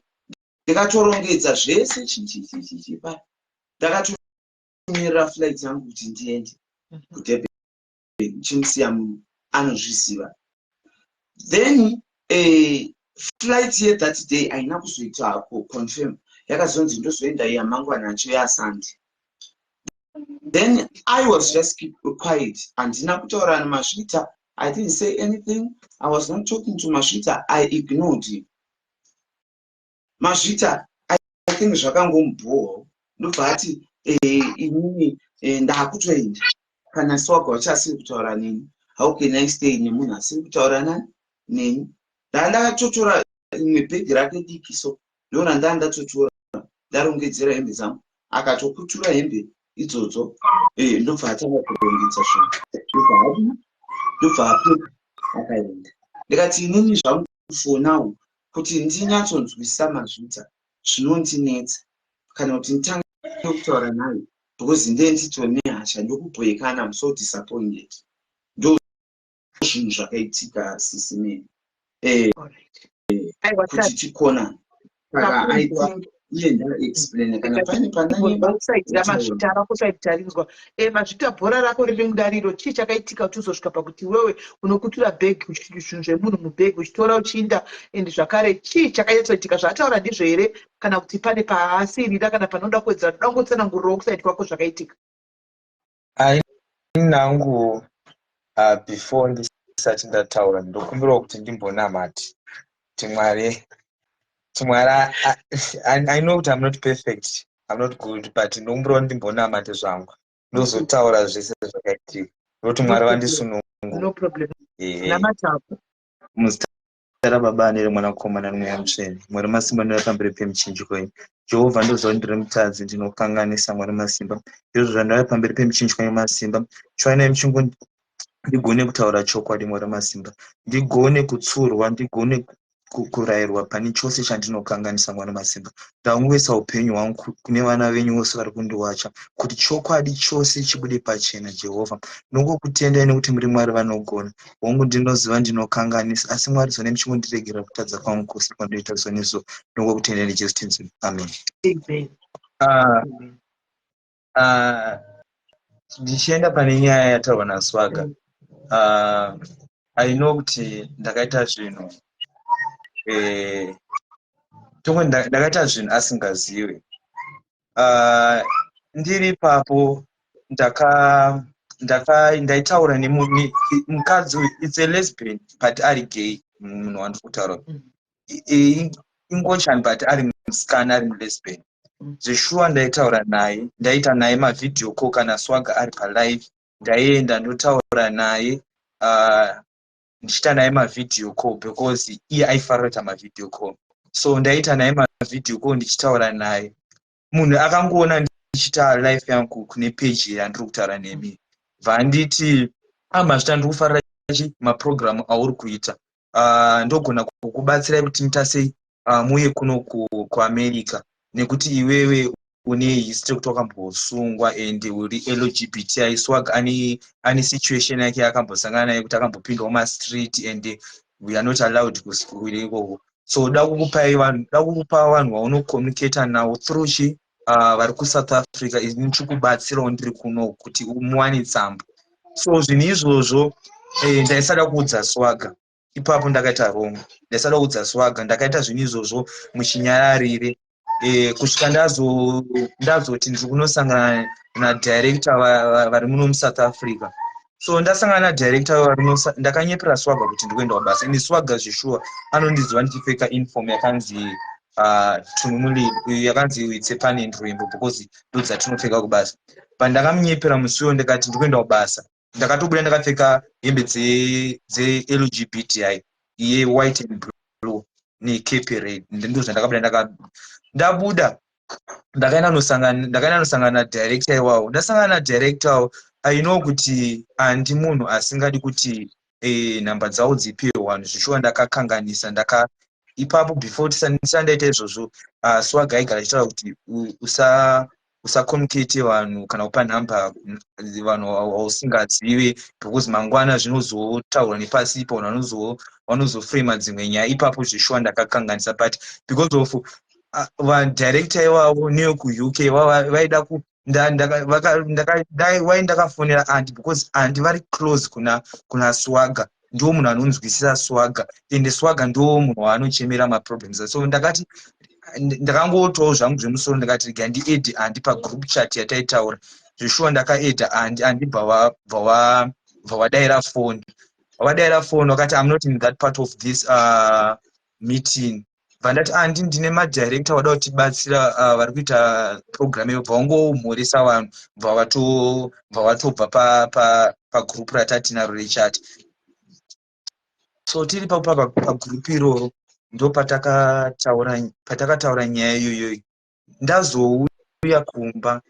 ndikatorongedza zvese chichichichipa, ndakatomirira flight yangu kuti ndiende kuDurban, chimusiya munhu anozviziva. Then flight yethat day haina kuzoita confirm, yakazonzi ndozoenda yamangwana acho yaSunday. Then I was just keep quiet, handina kutaura naMazvita. I didn't say anything. I was not talking to Mazvita. I ignored him. Mazvita, I think zvakangomubhowawo, ndobva ati, "Inini ndaakutoenda. Kana Swaga wacho asiri kutaura neni, how can I stay nemunhu asiri kutaura nani neni?" Ndaa ndakatotora imwe bhegi rake diki, so ndo randaa ndatotora, ndarongedzera hembe dzangu. Akatokutura hembe idzodzo, ndobva atanga kurongedza zvinhu, ndobva adi, ndobva apeka, akaenda. Ndikati, "Inini zvangu, for now, kuti ndinyatsonzwisisa Mazvita zvinondinetsa, kana kuti nditange kutaura naye, because ndee nditori nehasha, ndokubhoekana. I'm so disappointed." Ndo zvinhu zvakaitika, sisimeni, Aiwa, kuti tikonana. Saka I think iye ndaexplaina, kana paine pandanyeba. Side raMazvita rako, side tarinzwa. Mazvita, bhora rako riri mudariro. Chii chakaitika kuti uzosvika pakuti iwewe unokutura bhegi, zvinhu zvemunhu mubhegi, uchitora uchiinda? And zvakare, chii chakanyatsoitika? Zvaataura ndizvo here, kana kuti pane paasirira, kana panoda kuwedzera? Toda kungotsanangurirawo kuside kwako zvakaitika. Nangu, before ndisati ndataura, ndokumbirawo kuti ndimbonamati kuti Mwari, kuti Mwari, I know kuti I'm not perfect, I'm not good, but ndokumbirawo ndimbonamate zvangu, ndozotaura zvese zvakaitika, nokuti Mwari vandisunungu. No problem. Namatako. Muzita. raBaba nereMwanakomana noMweya Mutsvene. Mwari masimba, ndinouya pamberi pemuchinjikwa yenyu. Jehovha, ndoziva kuti ndiri mutadzi, ndinokanganisa, Mwari masimba. Izvozvo zvandauya pamberi pemuchinjikwa yenyu masimba. Chiwanai muchingo ndigone kutaura chokwadi, Mwari masimba. Ndigone kutsurwa, ndigone kurayirwa pane chose chandinokanganisa, Mwari masimba. Ndangoisa upenyu hwangu kune vana venyu vose vari kundiwacha kuti chokwadi chose chibude pachena, Jehovha. Ndongokutendai nekuti muri Mwari vanogona. Hongu, ndinoziva ndinokanganisa, asi Mwari, zonai muchingondiregera kutadza kwangu kwose kwandoita zuva nezuva. Ndongokutendai neJesu Tenzi. Amen. Amen. Ndichienda pane nyaya yataurwa naSwaga, I know kuti ndakaita zvinhu, tongo ndakaita zvinhu asingazivi. Ndiri ipapo ndaitaura nemukadzi uyu. It's a lesbian but ari gay, munhu wandiri kutaura. Ingochani but ari musikana, ari mulesbian. Zveshuwa ndaitaura naye, ndaita naye mavideo call. Kana Swaga ari palive, ndaienda ndotaura naye, ndichiita naye mavideo call because iye aifarira kuita mavideo call. So ndaita naye mavideo call ndichitaura naye. Munhu akangoona ndichiita live yangu kune page yandiri kutaura nemi, bvanditi, "Amazvita, ndiri kufarira chi mapurogiramu auri kuita. Ndogona kukubatsirai kuti muita sei muuye kuno kuAmerica, nekuti iwewe une history yekuti wakambosungwa and uri LGBTI." Swag ane situation yake yaakambosangana naye kuti akambopindawo mastreet and we are not allowed kuwira ikoko. So da kukupai vanhu, da kukupa vanhu vaunocommunicata navo through chi vari kuSouth Africa. Ini ndichikubatsirawo ndiri kuno kuti muwane tsamba. So zvinhu izvozvo, ndaisada kuudza Swaga ipapo. Ndakaita wrong, ndaisada kuudza Swaga. Ndakaita zvinhu izvozvo muchinyararire kusvika ndazoti ndiri kunosangana nadirector vari muno muSouth Africa. So ndasangana nadirector vari, ndakanyepera Swaga kuti ndikuenda kubasa. Ende Swaga zvishuwa anondiziva ndichipfeka uniform yakanzi tunumuli, yakanzi Tsepane Rwimbo, because ndo dzatinopfeka kubasa. But ndakamunyepera musi uyo, ndikati ndikuenda kubasa. Ndakatobuda ndakapfeka hembe dzeLGBTI ye-white and blue necape red. Ndo zvandakabuda. Ndabuda, ndakaenda nosangana nadirector iwawo. Ndasangana nadirector awo, I know kuti handi munhu asingadi kuti nhamba dzavo dzipiwe vanhu. Zvishuwa ndakakanganisa. Ndaka ipapo before ndisati ndaita izvozvo, Swaga aigara achitaura kuti usacommunicate vanhu kana kupa nhamba vanhu vausingazive because mangwana zvinozotaurwa nepasipo, vanhu vanozofrema dzimwe nyaya. Ipapo zvishuwa ndakakanganisa, but because of vadirector ivavo neyekuUK vaida ku wai ndakafonera aunty because aunty vari close kuna Swaga, ndo munhu anonzwisisa Swaga, ende Swaga ndo munhu waanochemera maproblems. So ndakati ndakangotawo zvangu zvemusoro, ndakati rega ndiadde aunty pagroup chat yataitaura. Zveshuwa ndakaadda aunty. Aunty bva vadaira foni. Vadaira foni vakati, "I'm not in that part of this meeting." Bva ndati, "Aunty, ndine madirector vada kutibatsira, vari kuita program iyo." Bva vangomhoresa vanhu, bva vatobva pagroup ratatinaro rechat. So tiri pagroup iroro ndo patakataura nyaya iyoyoyo. Ndazouya kumba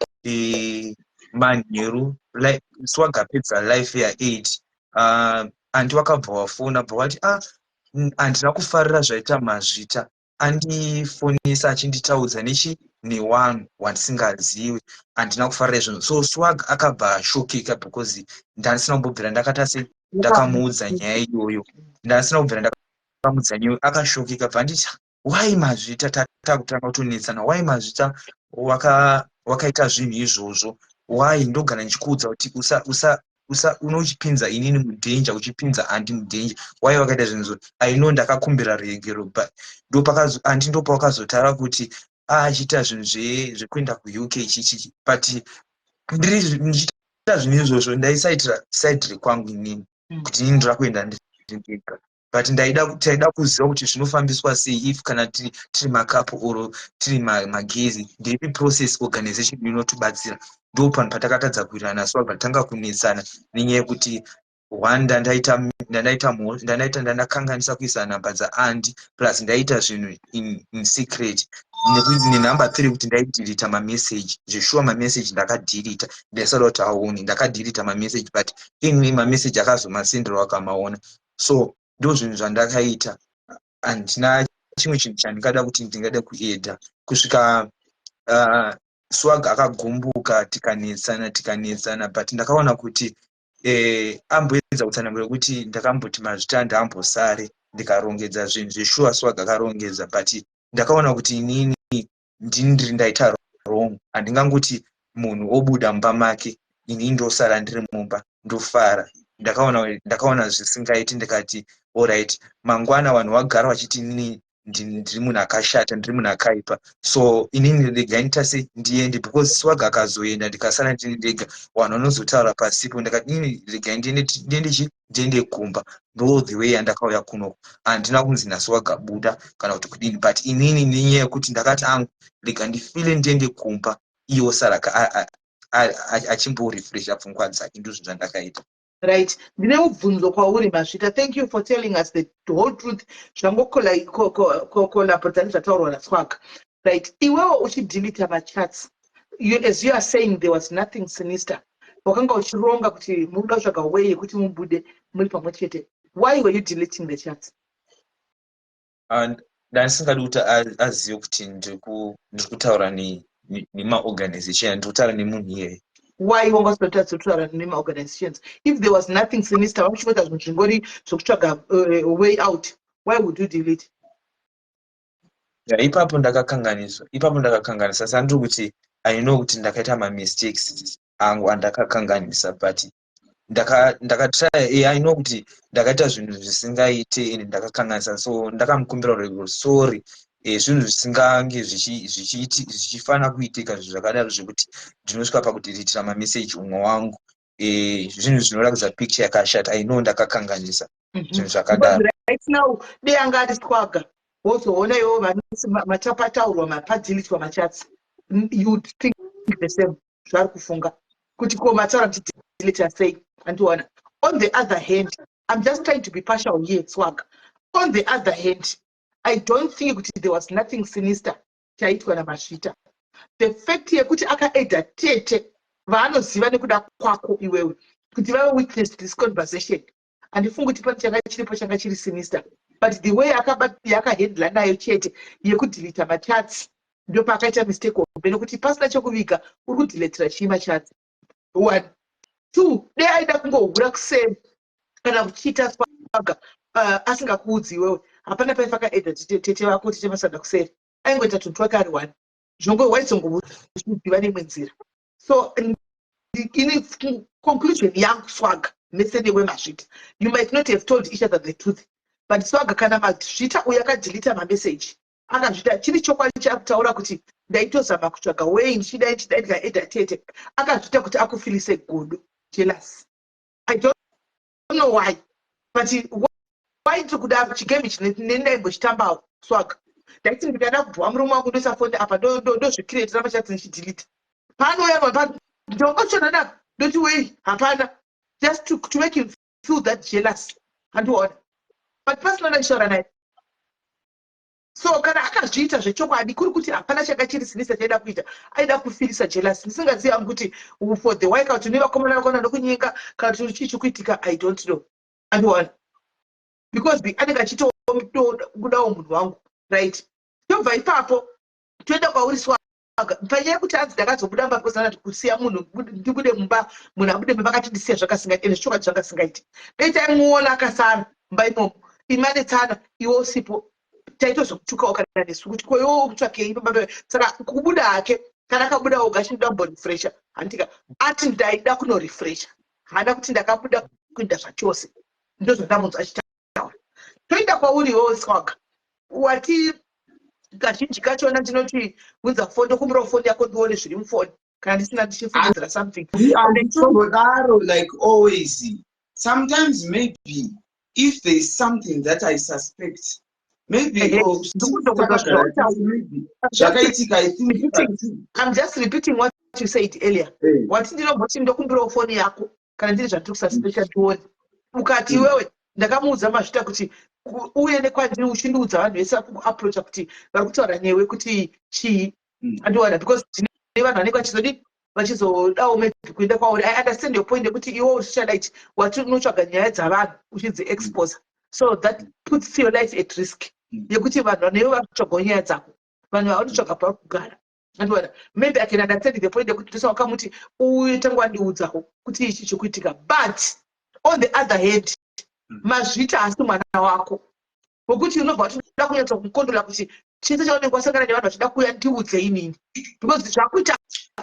manheru, Swaga apedza live ya8, aunty wakabva wafona, bva wati, "Ah, handina kufarira zvaita Mazvita. Andifonesa achinditaudza nechi newanhu wandisingazivi. Handina kufarira izvozvo." So Swag akabva ashokeka because ndandisina kumbobvira ndakata se ndakamuudza nyaya iyoyo. Ndandisina kubvira ndakamuudza nyaya. Akashokeka, bva nditi, "Why Mazvita?" Takutanga kutonetsana. "Why Mazvita wakaita zvinhu izvozvo? Why? Ndogara ndichikuudza kuti usa unochipinza inini mudanger, uchipinza aunty mudanger. Why wakaita zvinhu izvo?" I know ndakakumbira regero, but aunty ndopawakazotaura kuti achiita zvinhu zvekuenda kuUK chichichi. But ndiri ndichiita zvinhu izvozvo, ndaisaitira side rekwangu inini kuti inini ndira kuenda ndega, but taida kuziva kuti zvinofambiswa sei if kana tiri macouple or tiri magays, ndeipi process organization inotibatsira. Ndo panhu patakatadza kuwirirana. So abva tanga kunetsana nenyaya yekuti One, ndandaita ndandaita ndandaita ndandakanganisa kuisa nhamba dzaandi, plus ndaita zvinhu in secret. Nenumber three, kuti ndaidhilita mameseji. Zveshuwa, mameseji ndakadhilita, ndaisada kuti aone. Ndakadhilita mameseji, but anyway, mameseji akazomasendera, akamaona. So ndo zvinhu zvandakaita. Handina chimwe chinhu chandingada kuti ndingada kuedha. Kusvika Swag akagumbuka, tikanetsana, tikanetsana, but ndakaona kuti amboedza kutsanangura kuti ndakamboti mazvitanda ambosare, ndikarongedza zvinhu. Zveshuwa, Swag akarongedza, but ndakaona kuti inini ndini ndiri ndaita wrong. Handingangoti munhu obuda mumba make, inini ndosara ndiri mumba ndofara. Ndakaona zvisingaiti. Ndikati alright, mangwana vanhu vagara vachiti inini ndiri munhu akashata, ndiri munhu akaipa. So inini regai nditase ndiende, because Swag akazoenda, ndikasara ndiri ndega, vanhu vanozotaura pasipo. Ndakati inini regai ndiende, ndiende chi ndiende kumba. Ndo the way yandakauya kunoko. Handina kunzi naSwag buda kana kuti kudini, but inini nenyaya yekuti ndakati angu rega ndifile, ndiende kumba, iye osara achimborefresha pfungwa dzake. Ndizvo zvandakaita. Right, ndine mubvunzo kwauri, Masvita. Thank you for telling us the whole truth. Zvangocollaborata nezvataurwa naSwag, right? Iwewo uchidhilita machats, as you are saying there was nothing sinister, wakanga uchironga kuti muri kuda kutsvaga way yekuti mubude muri pamwe chete, why were you deleting the chats? And ndandisingadi kuti azive kuti ndiri kutaura nemaorganization, ndiri kutaura nemunhu iyeye. Why wanga usingadi kutaura nemaorganizations if there was nothing sinister? Vakuchingoita zvinhu zvingori zvokutsvaga way out. Why would you delete? Ya, ipapo ndakakanganiswa, ipapo ndakakanganisa. Saka ndiri kuti I know kuti ndakaita mamistakes angu andakakanganisa, but ndakatry. I know kuti ndakaita zvinhu zvisingaite ende ndakakanganisa, so ndakamukumbira kuti sorry. Zvinhu zvisingange zvichifanira kuitika, zvinhu zvakadaro zvekuti ndinosvika pakudhiritira mameseji umwe wangu, zvinhu zvinoratidza picture yakashata. I know ndakakanganisa, zvinhu zvakadaro. Right now, dei anga ari Swaga, wozoona iwo machapataurwa, mapadhilitwa machats, you'd think the same zvaari kufunga kuti ko mataura muchidhilita sei? Andiona. On the other hand, I'm just trying to be partial here, Swag. On the other hand, I don't think kuti there was nothing sinister chaitwa naMasvita. The fact yekuti akaedha tete vaanoziva nekuda kwako iwewe kuti vave witness to this conversation, handifungi kuti pane changa chiripo changa chiri sinister. But the way yakahandla nayo chete yekudhilita machats, ndo paakaita mistake hombe, nekuti pasina chekuviga uri kudhiletera chii machats? One, two, dei aida kungohura kuseni kana kuchiita Swaga asingakuudzi iwewe, hapana paifa akaedha tete vako, tete masada kuseri. Aingoita tunhu twake ari one, zvongo waizongoziva neimwe nzira. So ini conclusion yangu, Swaga mese newe Masvita, you might not have told each other the truth, but Swaga, kana Masvita uyo akadhilita mameseji akazvita chiri chokwadi chaakutaura kuti ndaitozama kutsvaga way, ndichidai, ndichidai, ndikaedha tete, akazviita kuti akufilise godo, jealous. I don't know why, but why tiri kudaro? Chigame ichi nendaimbochitambawo, Swag. Ndaiti ndikada kubva murume wangu, ndoisa foni apa, ndozvikreatira machats, ndichidhilita. Paanouya, ndongochona nako, ndoti wei, hapana, just to make him feel that jealous. Handiona, but pasina ndaishaura naye. So kana akazviita zvechokwadi, kuri kuti hapana changa chiri sinister chaida kuita, aida kufirisa jealous. Ndisingazivi hangu kuti for the workout nevakomana vakona nokunyenga kana kuti chii chikuitika, I don't know. Andiona, because anenge achitokudawo munhu wangu, right? Tobva ipapo toenda kwauri, Swaga. Panyaya yekuti anzi ndakazobuda mumba because anati kusiya munhu, ndibude mumba, munhu abude mumba, akatindisiya zvakasingaiti. Ende zvichokwadi zvakasingaiti. Dai taimuona akasara mumba imomo imanetsana, iwe usipo, taitozokutukawo kana nesu kuti ko iwe kutsvakei pamba? Saka kubuda hake, kana akabuda oga achinoda kumborefresha, handika ati ndaida kunorefresha, haana kuti ndakabuda kuenda zvachose. Ndozvandamunzwa achitaura. Toenda kwauri iwewe, Swaga. Wati kazhinji kachona ndinoti unza foni, ndokumbirawo foni yako ndione zviri mufoni kana ndisina ndichifungidzira something. Handitombodaro like always. Sometimes maybe if there is something that I suspect, maybe zvakaitika, I think. I'm just repeating what you said earlier. Wati ndinomboti ndokumbirawo foni yako kana ndiri zvatiri kususpecta ndione. Ukati iwewe, ndakamuudza Mazvita kuti uye nekwandiri uchindiudza vanhu vese vakuapproacha kuti vari kutaura newe kuti chii. Andiwana because tine vanhu vanenge vachizodi, vachizodawo maybe kuenda kwauri. I understand your point yekuti iwe uchichada ichi, wati unotsvaga nyaya dzavanhu uchidziexposa, so that puts your life at risk yekuti vanhu vanewe vari kutsvagawo nyaya dzako, vanhu vanotsvaga pavari kugara. Andiwana, maybe I can understand the point yekuti tosa wakamuti uye tanga wandiudzawo kuti ichi chikuitika. But on the other hand, Mazvita haasi mwana wako wekuti unobva wati ndoda kunyatsa kumukontrola kuti chese chaunenge wasangana nevanhu vachida kuuya, ndiudze inini, because zvakuita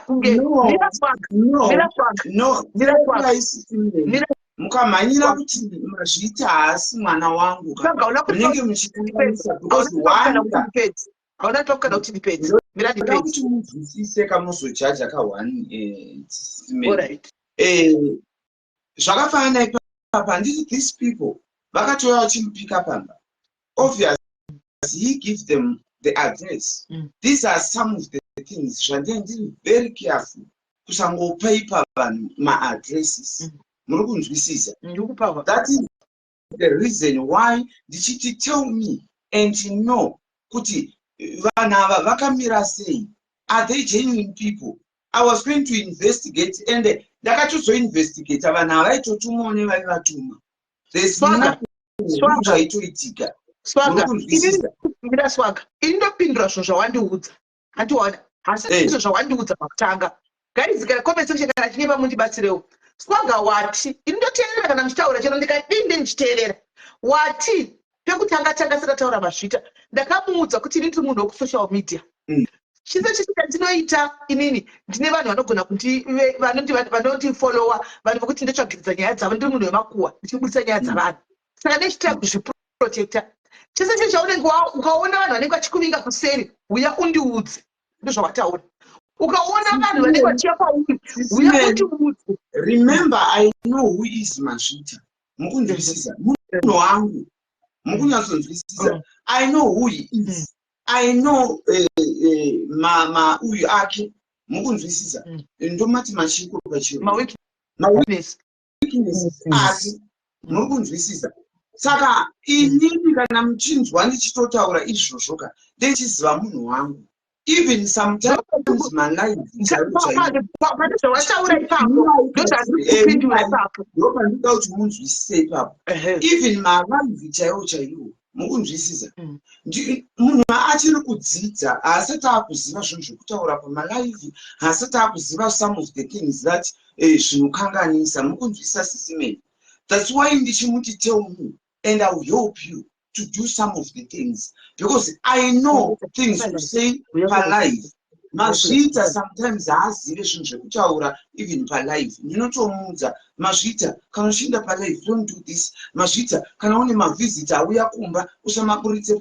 kunge No. mira, Swaga. No. Mira, Swaga. No. Mira, Swaga. Mira. Mira. Mukamhanyira kuti Mazvita haasi mwana wangu ka, Swaga, una kuti munenge muchikanganisa because one ka, ndipedze, hauna kana kuti ndipedze. Mira, ndoda ndipedze. Kuti munzwisise kamuzojaja ka one Simeni. Alright. Zvakafanana ipapa, handiti these people vakatouya vachimupika pamba? Obvious he give them the address. These are some of the things zvandinge ndiri very careful kusangopaipa vanhu maaddresses. Muri kunzwisisa? Ndikupawa. That is the reason why ndichiti tell me and know kuti vanhu ava vakamira sei. Are they genuine people? I was going to investigate and ndakatozoinvestigata vanhu ava vaitotumawo nevaivatuma. There's Swaga. nothing Swaga. zvaitoitika. Swaga. Muri kunzwisisa? Mira, Swaga, ini ndopindura zvinhu zvawandiudza, handiwana hasi izvo zvawandiudza pakutanga. Guys, kana comment section kana chinyepa, mundibatsirewo. Swaga, wati ini ndoteerera kana muchitaura, chero ndikadii ndichiteerera. Wati pekutanga tanga singataura Mazvita, ndakamuudza kuti ini ndiri munhu wekusocial media. Chise chese chandinoita inini, ndine vanhu vanogona kuti vanondifollowa, vanhu vokuti ndotsvagiridza nyaya dzavo. Ndiri munhu wemakuhwa, ndichibudisa nyaya dzavanhu, saka ndichitira kuzviprotecta. Chese chese chaunenge ukaona vanhu vanenge vachikuvinga kuseri, uya undiudze. Ndozvawataura. Ukaona vanhu vanenge vachiya kwauri, uya undiudze. Remember, I know who is Mazvita. Mukunzwisisa? Munhu wangu, mukunyatsonzwisisa? I know who he is. I know ma uyu ake, mukunzwisisa? Ndomati machiko pachiro maweakness. Maweaknesses ake, muri kunzwisisa? Saka inini kana muchinzwa ndichitotaura izvozvo ka, ndechiziva munhu wangu. Even sometimes malive chaiwo chaiwo. Pane zvawataura ipapo, ndozvandiri ipapo. Ndopandinoda kuti munzwisise ipapo. Even malive chaiwo chaiwo, mukunzwisisa? Munhu achiri kudzidza, haasati akuziva zvinhu zvekutaura pamalive, haasati akuziva some of the things that zvinokanganisa. Mukunzwisisa, Sisi Meli? That's why ndichimuti tell me and I will help you to do some of the things, because I know things to say palive. Mazviita sometimes haazive zvinhu zvekutaura even palive. Ndinotomuudza, "Mazviita, kana uchienda palive, don't do this. Mazviita, kana une mavhizita auya kumba, usamaburitse."